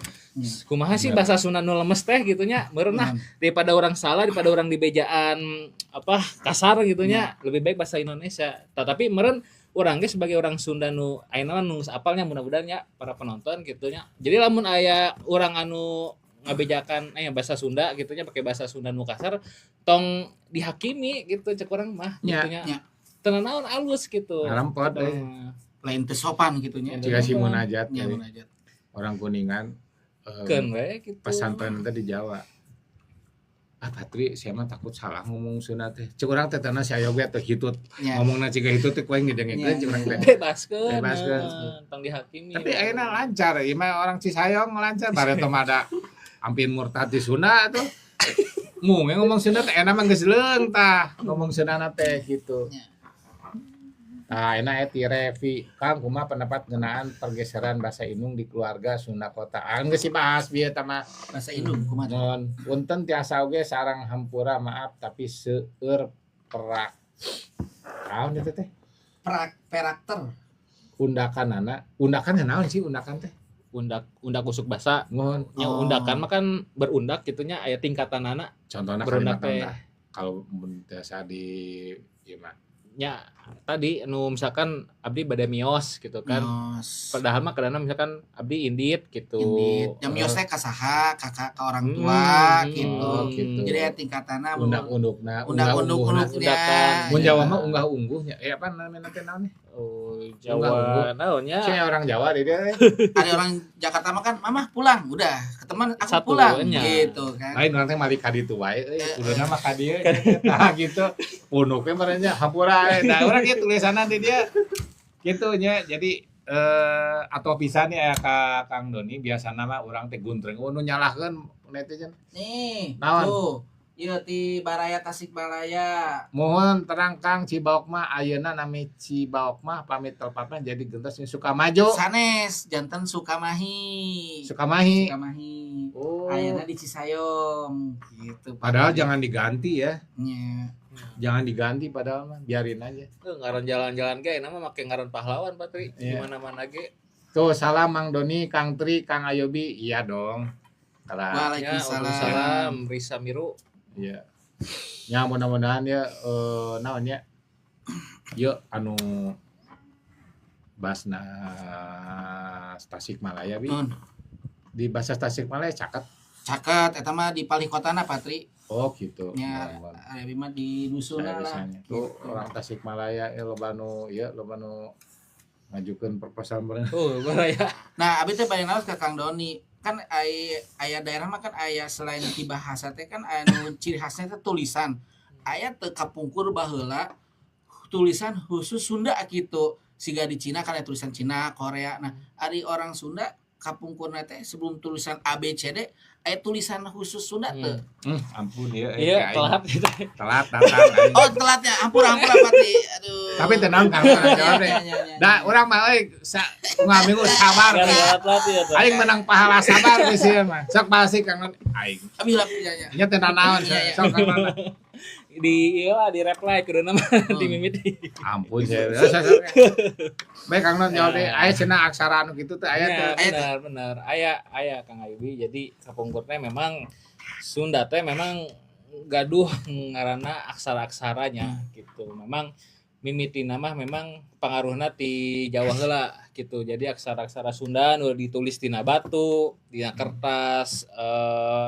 Kumaha sih bahasa Sunda nu lemes teh gitu nya meureun lah, daripada orang salah, daripada orang dibejaan apa kasar gitu nya, lebih baik bahasa Indonesia. Tetapi meureun urang ge sebagai orang Sunda nu ayeuna mah nu geus apalnya, mudah-mudahan ya para penonton gitu nya. Jadi lamun aya urang anu ngabejakan bahasa Sunda gitu nya, pakai bahasa Sunda nu kasar, tong dihakimi gitu, cek urang mah gitu nya. Teu naon, alus gitu. Ngarempot, Cek urang eh. mah. Lain teu sopan gitu nya. Jika si munajat Nya jadi munajat. Orang Kuningan Keun we gitu. Pesantren teh di Jawa. Ah Patri, saya mah takut salah ngomong Sunda teh. Cek urang teh tanah si ayo ge teh hitut. Ngomongna ciga hitut teh ku aing didengekeun cek urang teh. Bebaskeun. Bebaskeun. Tong dihakimi. Tapi ayeuna lancar, ieu mah orang Cisayong lancar, bareto mah ada ampin murtad di Sunda tuh. Mung ngomong Sunda teh enak mah geus leung tah, ngomong Sunda teh gitu. Nah, enak ti Revi. Kang, kumaha pendapat ngeunaan pergeseran bahasa Indung di keluarga Sunda Kota? Ah, geus dibahas bieu tah mah. Bahasa Indung kumaha? Mohon punten tiasa oge sarang hampura maaf tapi seueur perak. Naon itu teh? Perak perakter. Undakan anak. Undakan naon sih undakan teh? Undak undak usuk basa. Mohon. Nya undakan mah kan berundak gitu nya, aya tingkatan anak. Contohna Berundak kalimat teh. tah. Kalau mun tiasa di ieu mah. Nya tadi nu misalkan abdi bade mios gitu kan. Mios. Padahal mah kadang misalkan abdi indit gitu. Indit. Yang mios teh ka saha, kakak ke orang tua gitu. Oh, gitu. Jadi ya tingkatanna Undak-undukna, undak-unduk unggah-ungguhna. Undakan. Mun Jawa mah unggah-ungguhnya. Eh apa namanya teh naon nih? Oh, Unggah-ungguh. Jawa naonnya? Saya orang Jawa di dia. Ada orang Jakarta mah kan mama pulang, udah ke teman aku Satu, pulang nya. gitu kan. Lain urang teh mari ka ditu wae euy, kuduna mah ka dieu. Nah gitu. Punuk we meureun nya hampura we. Nah urang kieu tulisanna di dia. Gitu nya. Jadi atau pisan nih aya ka Kang Doni, biasana mah urang teh guntreng oh nu nyalahkeun netizen. Nih, Naon? tuh. Ieu ti Baraya Tasikmalaya. Mohon terang Kang, Cibaok mah ayeuna nami Cibaok mah pamit telepatna jadi gentos Sukamaju. Sanes janten Sukamahi. Sukamahi. Sukamahi. Oh. Ayeuna di Cisayong gitu. Pak. Padahal jangan diganti ya. Nya. Jangan diganti padahal mah, biarin aja. Eh, ngaran jalan-jalan ge nama make ngaran pahlawan Patri di Iya. mana-mana ge. Tuh salam Mang Doni, Kang Tri, Kang Ayobi. Iya dong. Karena Ya, Waalaikumsalam. Waalaikumsalam Risa Miru. Iya. Ya mudah-mudahan ya naon ya. Yuk anu Basna Tasikmalaya bi. Nun. Di bahasa Tasikmalaya caket. Caket eta mah di palih kotana Patri. Oh gitu. Nya Mohon. aya mah di dusuna Saya lah. bisanya. Tuh orang Tasikmalaya loba nu ieu loba nu ngajukeun proposal meureun. Oh, baraya. Nah, abi teh bade naros ka Kang Doni. Kan aya daerah mah kan aya selain ti bahasa teh kan anu ciri khasnya teh tulisan. Aya teu kapungkur baheula tulisan khusus Sunda gitu. Siga di Cina kan aya tulisan Cina, Korea. Nah, ari orang Sunda kapungkurna teh sebelum tulisan A B C D aya tulisan khusus Sunda teu. Ampun ya. Iya, telat gitu. Telat datang. Oh, telatnya. Ampun pati. Aduh. Tapi tenang Kang, jawab deh. Da urang mah euy unggal minggu sabar. Aing menang pahala sabar geus ieu mah. Sok pasti Kang aing. Abi lah nya. Nya teh nanaon sok Kang. Di ieu lah di reply kuduna mah di mimiti. Ampun saya. Baik Kang Non jawab deh. Aya cenah aksara anu kitu teh aya teh. Benar benar. Aya Kang Ayubi. Jadi kapungkurna memang Sunda teh memang gaduh ngaranna aksara-aksaranya gitu. Memang mimiti nama memang pangaruhna ti Jawa heula gitu. Jadi aksara-aksara Sunda nu ditulis dina batu, dina kertas,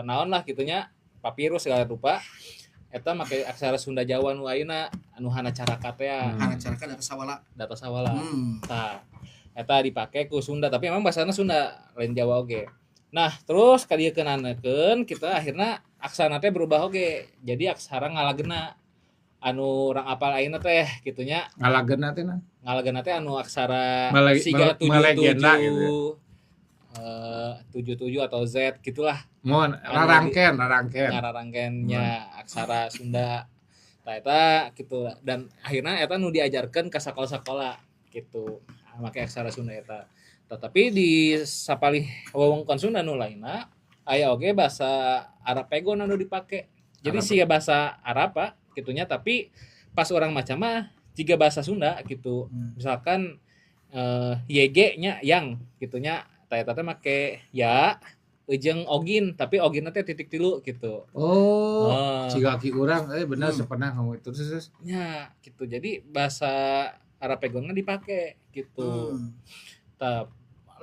naon lah gitunya, papirus segala rupa. Eta make aksara Sunda Jawa nu ayeuna anu hana caraka teh. Hana caraka data sawala. Data sawala. Tah, eta dipake ku Sunda tapi memang bahasana Sunda lain Jawa oge. Nah, terus kadieukeunanekeun kita akhirna aksara teh berubah oge. Jadi aksara ngalagena anu urang apal ayeuna teh kitunya. Ngalagena teh nah. Ngalagena teh anu aksara siga 77 gitu. 77 atau Z gitulah. Mohon rarangken. Rarangkennya aksara Sunda. Tah eta gitu dan akhirnya eta nu diajarkeun ka sakola-sakola gitu. Make aksara Sunda eta. Tetapi di sapalih wewengkon Sunda nu lainna aya oge bahasa Arab Pegon anu dipake. Jadi siga bahasa Arab Pak gitunya tapi pas orang maca mah jiga bahasa Sunda gitu. Misalkan YG nya yang gitunya eta teh make ya jeung ogin tapi ogin teh titik tilu gitu. Oh, ciga ki urang bener sepernah ngomong itu terus. Nya gitu. Jadi bahasa Arab Pegonna dipake gitu. Tah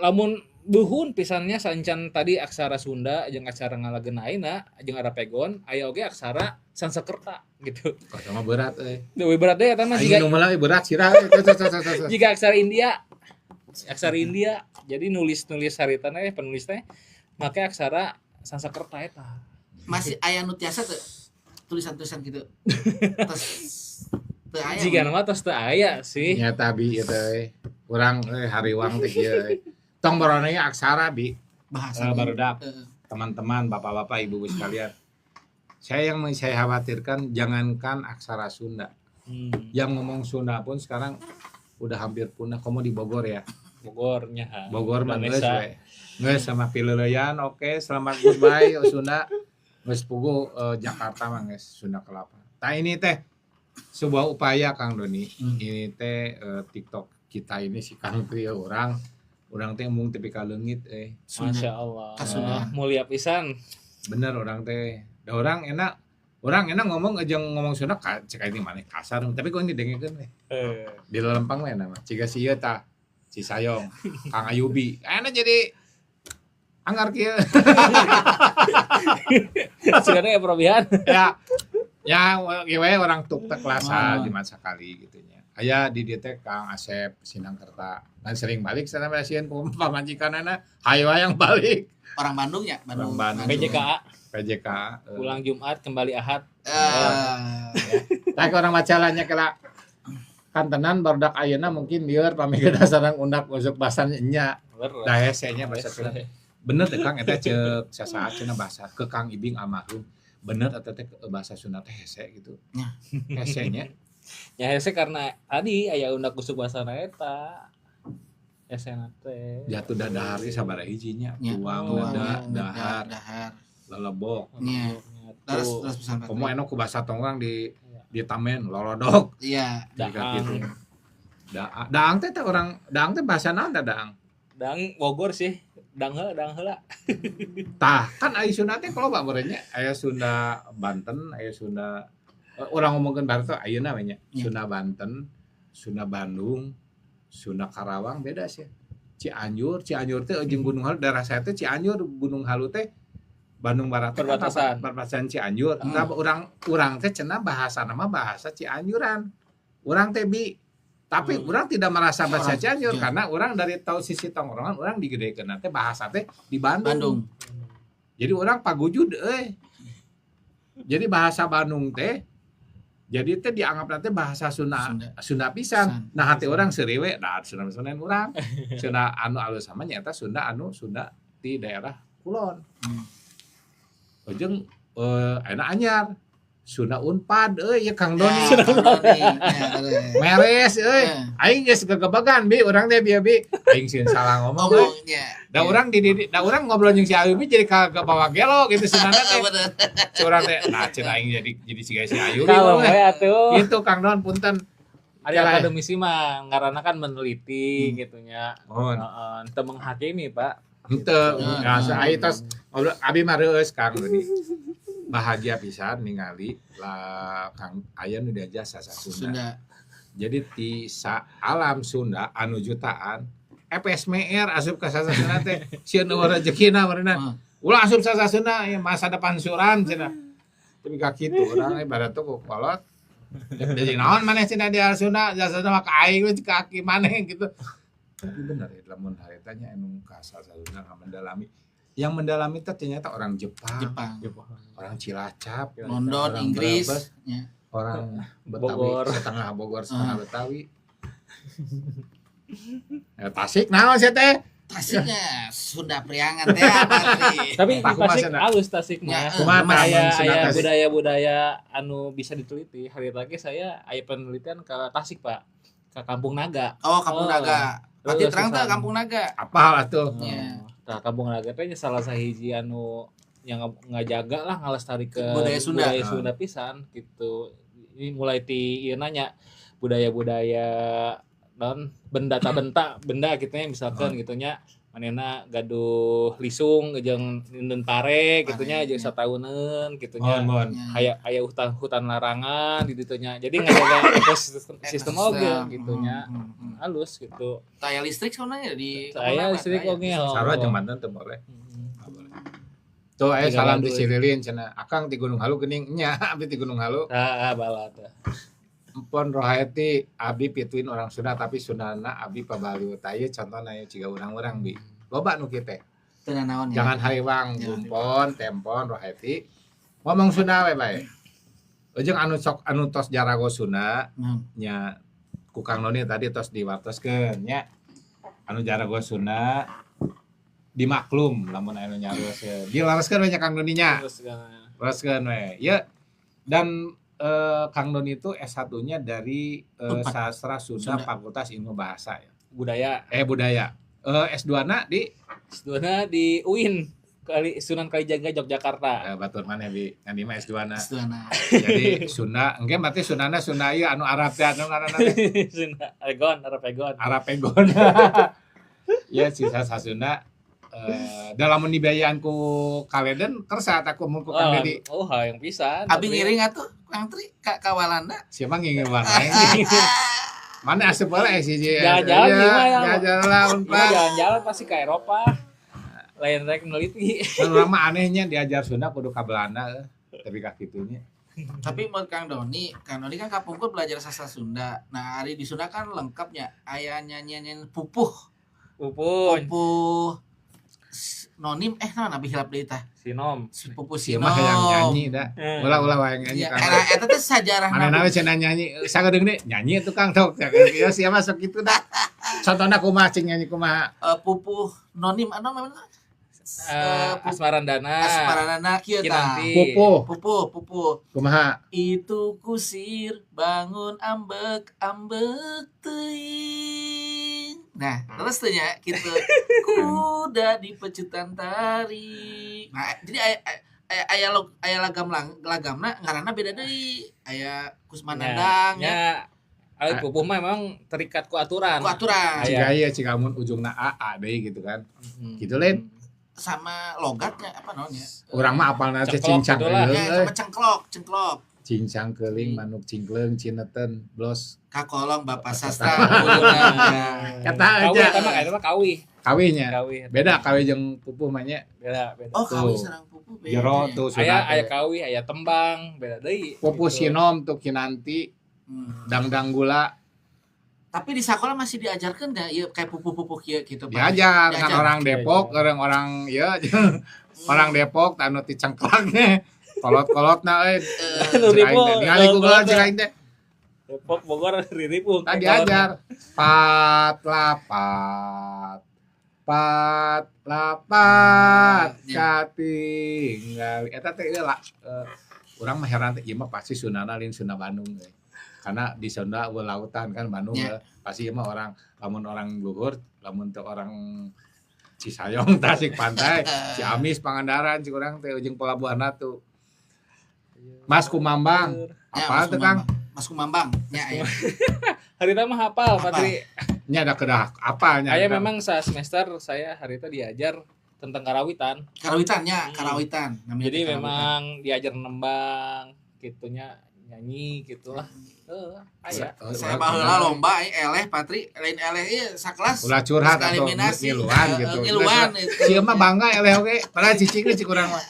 lamun buhun pisannya sancan tadi aksara Sunda jeung aksara ngalagena ayeuna jeung Arab Pegon aya oge aksara Sanskerta gitu. Kok sama berat euy. Leuwih berat deui eta mah jiga nu meula berat sirah. Jiga aksara India. Aksara India. Jadi nulis-nulis haritana penulis teh make aksara Sanskerta eta. Masih aya nu tiasa teu tulisan-tulisan gitu. Tos teu aya. Jiga mah tos teu aya sih. Nya tabi eta euy. Urang hariwang teh kieu. Tong barone aksara bi bahasa barudak. Teman-teman, bapak-bapak, ibu-ibu sekalian. Saya yang saya khawatirkan jangankan aksara Sunda. Yang ngomong Sunda pun sekarang udah hampir punah. Komo di Bogor ya. Bogornya. Bogor mah geus we. Geus sama pileuleyan oke, selamat goodbye Sunda. Geus pugu Jakarta mah geus Sunda Kelapa. Tah ini teh sebuah upaya Kang Doni. Ini teh TikTok kita ini si Kang Trio urang teh mung tipikal leungit Masya Allah. Mulia pisan. Bener urang teh. Da urang enak ngomong aja ngomong Sunda cek ini maneh kasar tapi kok ini dengekeun we. Di lempang we nama. Ciga si ieu tah. Si Sayong, Kang Ayubi. Enak jadi anggar kieu. Sebenarnya ya perobihan. Ya. Ya, we orang tuk teh kelas di masa kali gitu nya. Aya di dieu teh Kang Asep Sinangkerta. Kan sering balik sana sieun pamajikanana, hayo hayang balik. Orang Bandung ya, Bandung. Orang Bandung. PJK. Pulang Jumat kembali Ahad. Tah orang macalanya kela kantenan barudak ayeuna mungkin lieur pamikeun sareng undak usuk basan nya. Da hese nya bahasa Sunda. Bener teh Kang eta ceuk sasaat cenah bahasa ke Kang Ibing almarhum. Bener eta teh bahasa Sunda teh hese gitu. Hese nya. Ya hese karena tadi aya undak usuk basana eta. Hese teh. Jatuh dadahar ge sabaraha hiji nya. Tuang dahar. Lelebok. Nya. Terus pisan. Komo anu ku bahasa tongkrong di tamen lolodok. Iya, daang. Gitu. Daang teh orang daang teh bahasa naon teh daang? Daang Bogor sih. Daang heula. Tah, kan aya Sunda teh kalau meureun nya aya Sunda Banten, aya Sunda urang ngomongkeun baru teh ayeuna we nya. Sunda Banten, Sunda Bandung, Sunda Karawang beda sih. Cianjur teh jeung Gunung Halu daerah saya teh Cianjur Gunung Halu teh Bandung Barat perbatasan Cianjur. Nah, urang teh cenah bahasa nama bahasa Cianjuran. Urang teh bi Tapi urang tidak merasa bahasa Orang Cianjur Cianjur. Karena urang dari tahu sisi tongkrongan urang digedekeun teh bahasa teh di Bandung. Bandung. Jadi urang pagujud euy. Jadi bahasa Bandung teh jadi teh dianggap teh bahasa Sunda Sunda. Sunda pisan. Pisan. Nah, hati urang seuri we, nah Sunda Sunda urang. Sunda anu alus sama nyata Sunda anu Sunda di daerah kulon. Ujung enak anyar. Sunda Unpad euy ya Kang Doni. Ya, Kang Doni. Ya, bener. Meres euy. Ya. Aing geus gegebegan bi urang teh bieu bi. Aing sieun salah ngomong euy. Ngomongnya. Da urang di da urang ngobrol jeung si Ayu bi jadi ka bawa gelo gitu Sundana teh. Bener. Curang teh nah cenah aing jadi siga si Ayu bi. Kalau we atuh. Gitu Kang Don, punten. Ari Jalan. akademisi mah ngaranna kan meneliti gitu nya. Mohon. Heeh, teu menghakimi, Pak. Henteu. Gitu. Nah, aing tos ngobrol abi mah reueus Kang Doni. Bahagia pisan ningali lah Kang aya nu diajar sastra Sunda. Sunda. Jadi ti sa alam Sunda anu jutaan FSMR asup ka sastra Sunda teh sieun eueuh rezekina meureunna. Ulah asup sastra Sunda ya masa depan suram cenah. Tapi ka kitu urang ibarat tuh ku kolot. Jadi naon maneh cenah di Sunda, jasa mah ka aing we ka aki maneh gitu. Tapi bener ya lamun harita nya anu ka sastra Sunda mendalami. Yang mendalami teh ternyata orang Jepang, Jepang. Orang Cilacap, London, orang Inggris. Brebes, Ya. orang Betawi, Bogor. Setengah Bogor, setengah Betawi. Ya, Tasik naon sih teh? Tasiknya Sunda Priangan teh pasti. Tapi di Pak, kumaha Tasik cenah? alus Tasik Ya, mah. Kumaha tah Aya mun Sunda aya Tasik? budaya-budaya anu bisa diteliti. Hari lagi saya aya penelitian ke Tasik, Pak. Ke Kampung Naga. Oh, Kampung Oh. Naga. Pasti Terus terang teh pisan. Kampung Naga. Apal atuh. Ya. Nah, Kampung Naga teh salah sahiji anu yang ngajaga lah ngalestarikeun Budaya Sunda. budaya Sunda pisan gitu. Ini mulai ti ieu nanya budaya-budaya non benda ta benta benda gitu nya misalkan gitu nya manehna gaduh lisung jeung nindun pare gitu nya Pare, jeung ya. satauneun gitu nya. Mohon, mohon. Ya. Aya aya hutan hutan larangan di ditu nya. Jadi ngajaga ekosistem sistem oge gitu nya. Halus gitu. Taya listrik sebenarnya di Kampung Saya Naga, listrik taya. oge. Oh. Sarua jeung Banten teu boleh. Nggak boleh. Tuh aya Tiga salam di Baduy. Cililin cenah. Akang di Gunung Halu geuning nya, abdi di Gunung Halu. Ah, bala teh. Empon Rohaeti abdi pituin orang Sunda tapi Sundana abdi pabaliut ieu contohna ieu ciga urang-urang bi. Loba nu kieu teh. Teu naon ya. Jangan hariwang Jangan bumpon, tempon Rohaeti. Ngomong Sunda we bae. Ujung anu sok anu tos jarago Sunda nya ku Kang Noni tadi tos diwartoskeun nya. Anu jarago Sunda dimaklum lamun anu nyarioskeun. Dilareskeun we nya Kang Doni nya. Terus kan. Lereskeun we. Ya dan Kang Doni itu S1-nya dari Unpad. Sastra Sunda, Sunda. Fakultas Ilmu Bahasa ya. Budaya. Budaya. S2-na di Sedona di UIN Kali Sunan Kalijaga Yogyakarta. Batur maneh bi ngan ieu mah S2-na. Sunda. Jadi Sunda, engke berarti Sundana Sunda ieu anu Arab teh anu ngaranna teh Sunda Egon, Arab Egon. Arab Egon. Ya sisa Sunda dalam dibiayaan ku Kaleden kersa tak ku mun ku Kang Dedi. Oh, hayang pisan. Abi ngiring atuh Kang Tri ka ka Walanda. Siapa ngingin warna Mana asup heula sih Jalan-jalan gimana ya? Jalan-jalan Iya, Unpad. jalan-jalan pasti ke Eropa. Lain rek meneliti. Kan urang mah anehnya diajar Sunda kudu ka Belanda tapi ka kitunya. Tapi menurut Kang Doni, Kang Doni kan kapungkur belajar sastra Sunda. Nah, hari di Sunda kan lengkapnya aya nyanyian pupuh, Pupun, pupuh nonim naon abi hilap deui tah. Sinom. Pupuh Sieu sinom. mah hayang nyanyi da. Ulah-ulah hayang nyanyi Ya, Kang. era eta teh sajarah Mana we cenah nyanyi sagedeung deui nyanyi tukang tok. Ya siapa sok kitu da. Contohna kumaha cing nyanyi kumaha? Pupuh nonim anu namanya? Asmarandana. Asmarandana kieu tah. Kinanti. Pupuh Pupuh, pupuh. kumaha? Itu kusir bangun ambek ambek teuing. Nah, terus teh nya gitu. Kuda di pecutan tari. Nah, jadi aya aya aya, log, aya lagam lang, lagamna ngaranna beda deui. Aya Kusmanandang ya. Ya, ari pupuh mah emang terikat ku aturan. Ku aturan Aya. Ciga ieu ciga mun ujungna A A deui gitu kan. Gitu, Lin. Sama logatnya apa namanya? Urang mah apalna teh Cengklok cincang gitu lah. keuleung Ya, euy. sama cengklok, cengklok. Cincang keuling manuk cingkleung cineten blos. Kakolong Bapak Sastra Kuluna. Eta Kawi aja. eta mah eta mah kawi. Kawihnya. Kawi. Beda kawi jeung pupuh mah nya. Beda, beda. Oh, kawi Tuh. sareng pupuh beda. Jero ya. tuh Aya aya Sunda teh. kawi, aya tembang, beda deui. Pupuh Gitu. sinom tuh kinanti dangdang gula. Tapi di sekolah masih diajarkan enggak ya kayak pupuh-pupuh kieu gitu, Pak? Diajar kan Diajar. orang Depok, orang ya orang Depok anu ti cengklaknya. Kolot-kolotna euy. Nu Cek aing ribu, teh, ningali ku kolot-kolotna. cek aing teh. Depok Bogor riripu. Tadi diajar pat lapat pat lapat katinggal eta teh ieu lah urang mah heran teh ieu mah pasti Sundana lain Sunda Bandung euy. Karena di Sunda eueuh lautan kan Bandung pasti ieu mah orang lamun orang luhur lamun teu orang Cisayong Tasik Pantai Ciamis Pangandaran cik urang teh ujung pelabuhan tuh Mas Kumambang Ya, apa Mas tuh Kang? Kumambang. Mas Kumambang. Ya, ya. Harita mah hafal, Hafal. Patri. Nya ada kedah apa nya? Saya memang saat semester saya hari itu diajar tentang karawitan. Karawitan ya, karawitan. Namanya Jadi karawitan. memang diajar nembang, gitunya nyanyi gitulah. Aya. Saya baheula lomba eleh Patri, lain eleh ieu sakelas. Ulah curhat atau Diskriminasi. ngiluan gitu. Ngiluan itu. Sieu mah bangga eleh oge, padahal cicing cik urang mah.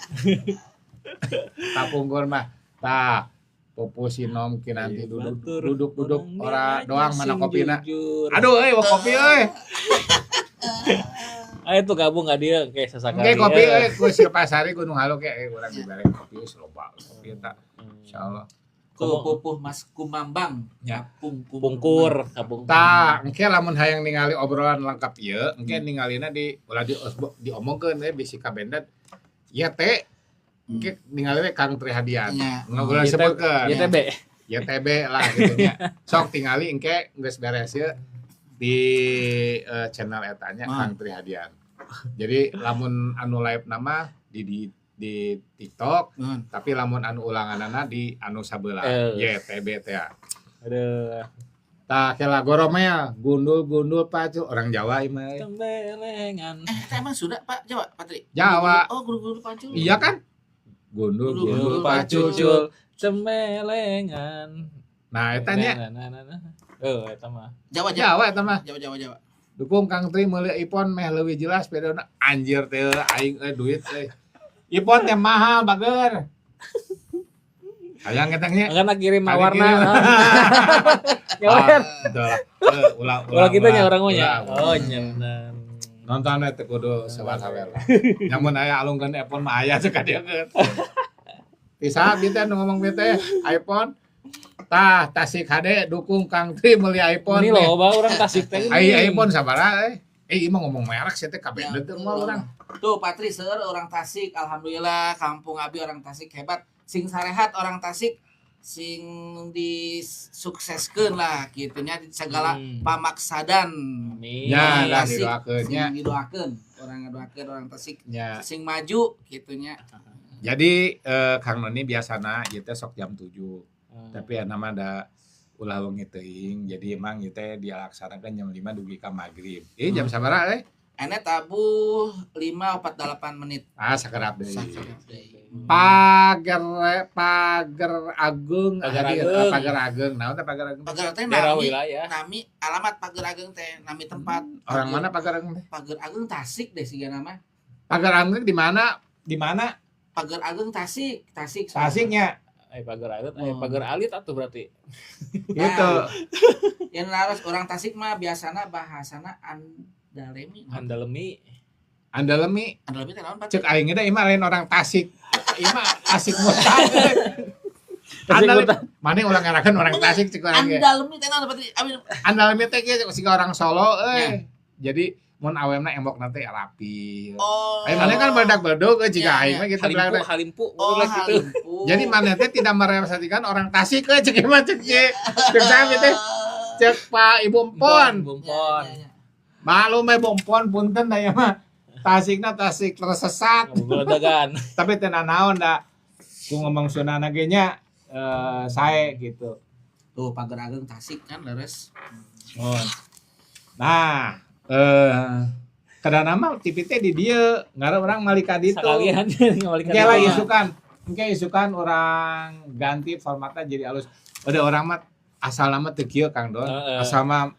Kapungkur mah. Tah, pupu sinom kinanti duduk duduk duduk ora doang mana kopina. Aduh euy, wah kopi euy. Ayo tuh gabung gak dia kayak sesakali. Engke kopi euy ku Silpasari Gunung Halu ke urang dibere kopi geus loba kopi eta. Insyaallah. Tuh pupuh Mas Kumambang. Ya. Pungkur, kabung. Tah, engke lamun hayang ningali obrolan lengkap ieu, engke ningalina di ulah di diomongkeun we bisi kabendet. Ieu teh engke ningali we Kang Trihadian. Ya. Nggak ulah sebutkeun. YTB. YTB lah gitu nya. Sok tingali engke geus beres ieu di channel eta nya Kang Trihadian. Jadi lamun anu live nama di TikTok, tapi lamun anu ulanganana di anu sabelah YTB teh. Aduh. Tah kela goromel, gundul-gundul pacul orang Jawa ieu mah. Tembelengan. Eta emang Sunda Pak Jawa Patri? Jawa. Oh, gundul-gundul pacul. Iya kan? Gundul-gundul pacul tembelengan. Nah, eta nya. Oh, eta mah. Jawa Jawa eta mah. Jawa Jawa Jawa. Dukung Kang Tri meuli iPhone meh leuwih jelas bedona anjir teh aing duit euy. iPhone teh mahal bager. Hayang eta nya. Karena kirim warna. Nyawer. Ulah ulah kita nya urang mah nya. Oh nya bener. Nonton teh kudu sabar-sabar. Nyamun aya alungkeun iPhone mah aya cek ka dieu. Ti saha teh nu ngomong teh iPhone. Tah Tasik HD dukung Kang Tri meuli iPhone. Ini loba urang Tasik teh. Ai iPhone sabaraha euy. Ieu mah ngomong merek sih teh kabeh teh mah urang. Tuh Patri seueur orang Tasik, alhamdulillah kampung abi orang Tasik hebat. Sing sarehat orang Tasik sing disukseskeun lah kitu nya segala pamaksadan. Amin. Ya, lah didoakeun nya. Sing didoakeun, orang ngadoakeun orang Tasik nya. Sing maju kitu nya. Jadi Kang Noni biasana ieu teh sok jam 7. Tapi ya nama ada ulah wengi teuing. Jadi emang ieu teh dilaksanakan jam 5 dugi ka magrib. Jam sabaraha euy? Ene tabuh 5:48 menit. Ah, sakerap deui. Sakerap deui. Pager Agung, Pager Agung. Naon teh Pager Agung? Pager teh nami, nami alamat Pager Agung teh, nami tempat. Orang mana Pager Agung teh? Pager Agung Tasik deh siga nama. Pager Agung di mana? Di mana? Pager Agung Tasik, Tasik. Tasiknya. Pager Alit, Pager Alit atuh berarti. Gitu. Yang laras orang Tasik mah biasana bahasana Andalemi. Andalemi. Andalemi. Andalemi teh naon, Pak? Cek aing ge imah lain orang Tasik. Imah Tasik mutan. Andalemi. Mane ulah ngarakeun orang Tasik cek urang ge. Andalemi teh naon berarti? Andalemi teh kieu siga orang Solo euy. Jadi mun awemna embok nanti rapi. Oh. Aing mane kan beledak-beledug euy jiga aing mah gitu Halimpu, halimpu, oh, gitu. Jadi mane teh tidak merealisasikan orang Tasik euy cek imah cek cek saha teh. Cek Pak Ibu Empon. Ibu Empon. Maklum we Ibu Empon punten da ieu mah. Tasikna Tasik tersesat. Beledagan. Tapi teu nanaon da ku ngomong Sundana ge nya sae gitu. Tuh Pager Agung Tasik kan leres. Oh. Nah, kadang mah TV teh di dieu ngarep urang malik ka ditu. Sakalian ngamalik ka Engke lah ditu. isukan. Engke isukan urang ganti formatnya jadi alus. Udah orang mah asal nama teu kieu Kang Don. Asal mah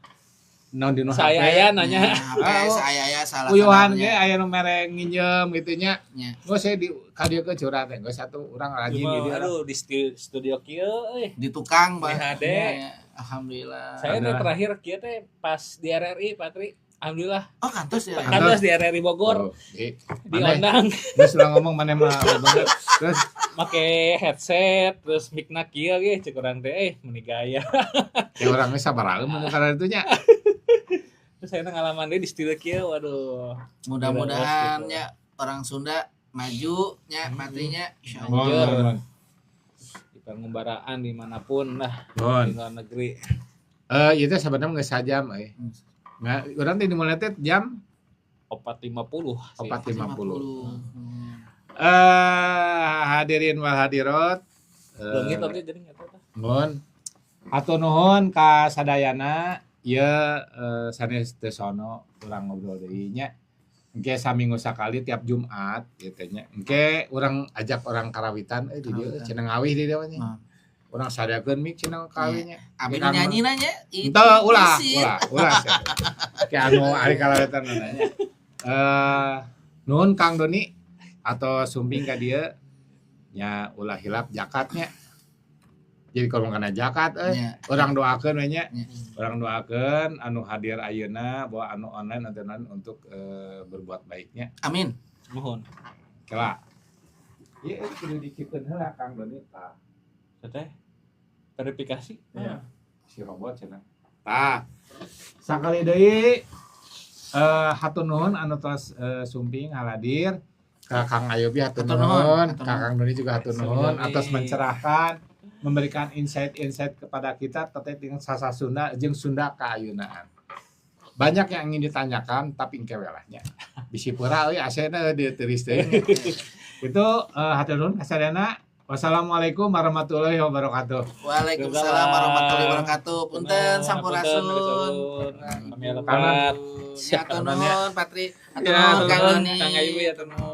Naon dinu Saya HP. aya nanya. HP saya aya salah. Uyuhan ge aya nu mere nginjem gitu nya. Nya. Geus saya di ka dieu ke curhat teh geus satu urang rajin Cuma, di dieu. aduh di studio kieu euy. Di tukang, Pak. PHD. Ya, alhamdulillah. Saya teh Alhamdulillah. terakhir kieu teh pas di RRI, Patri. Alhamdulillah. Oh, kantos ya. Kantos. Kantos di RRI Bogor Oh, di, diundang geus ulah ngomong maneh mah banget. Terus make headset terus mic-na kieu ge cek urang teh meni gaya. ya urang geus sabaraha mun kana ditu nya. Terus saya ngalaman deui di studio kieu, waduh. Mudah-mudahan Gitu. ya orang Sunda maju nya patrinya insyaallah. Anjir. Mohon, Di pengumbaraan dimanapun lah mohon. di luar negeri. Ieu teh sebenarnya geus sajam euy. Nah, urang teh dimulai teh jam 4.50 sih. 4.50. Hadirin wal hadirat. Leungit oge jadi nggak tahu tah. Nuhun. Hatur nuhun ka sadayana ieu sanes teu sono urang ngobrol deui nya. Engke saminggu sakali tiap Jumat ieu teh nya. Engke urang ajak orang karawitan euy di dieu Karawitan. cenah ngawih di dieu nya. Hmm. Urang sadiakeun mic cenah kawih nya. Abi Kang- nu nyanyi nanya. Henteu ulah, ulah, ulah. Ke anu ari karawitan nanya. Nuhun Kang Doni atau sumping ka dieu nya ulah hilap jakatnya. Jadi kalau kena jakat euy, Nya. urang doakeun we nya. Nya. Urang doakeun anu hadir ayeuna bahwa anu online atau online untuk berbuat baiknya. Amin. Nuhun. Kela. Ieu kudu dikikeun heula Kang Doni tah. Teteh verifikasi. Iya. Si robot cenah. Tah. Sakali deui hatur nuhun anu tos sumping haladir ka Kang Ayobi hatur Hatur nuhun, nuhun, hatur ka Kang Doni juga hatur nuhun Sami-sami. atas mencerahkan, memberikan insight-insight kepada kita terkait dengan sasa Sunda jeung Sunda kaayunaan. Banyak yang ingin ditanyakan tapi engke we lah nya. Bisi pura euy asena ditulis teuing. Itu hatur nuhun kasadayana. Wassalamualaikum warahmatullahi wabarakatuh. Waalaikumsalam warahmatullahi wabarakatuh. Punten sampurasun. Kami lepat. Ya, hatur nuhun Patri. Hatur Ya, nuhun Kang nuhun Doni. Kang Ayu ya nuhun.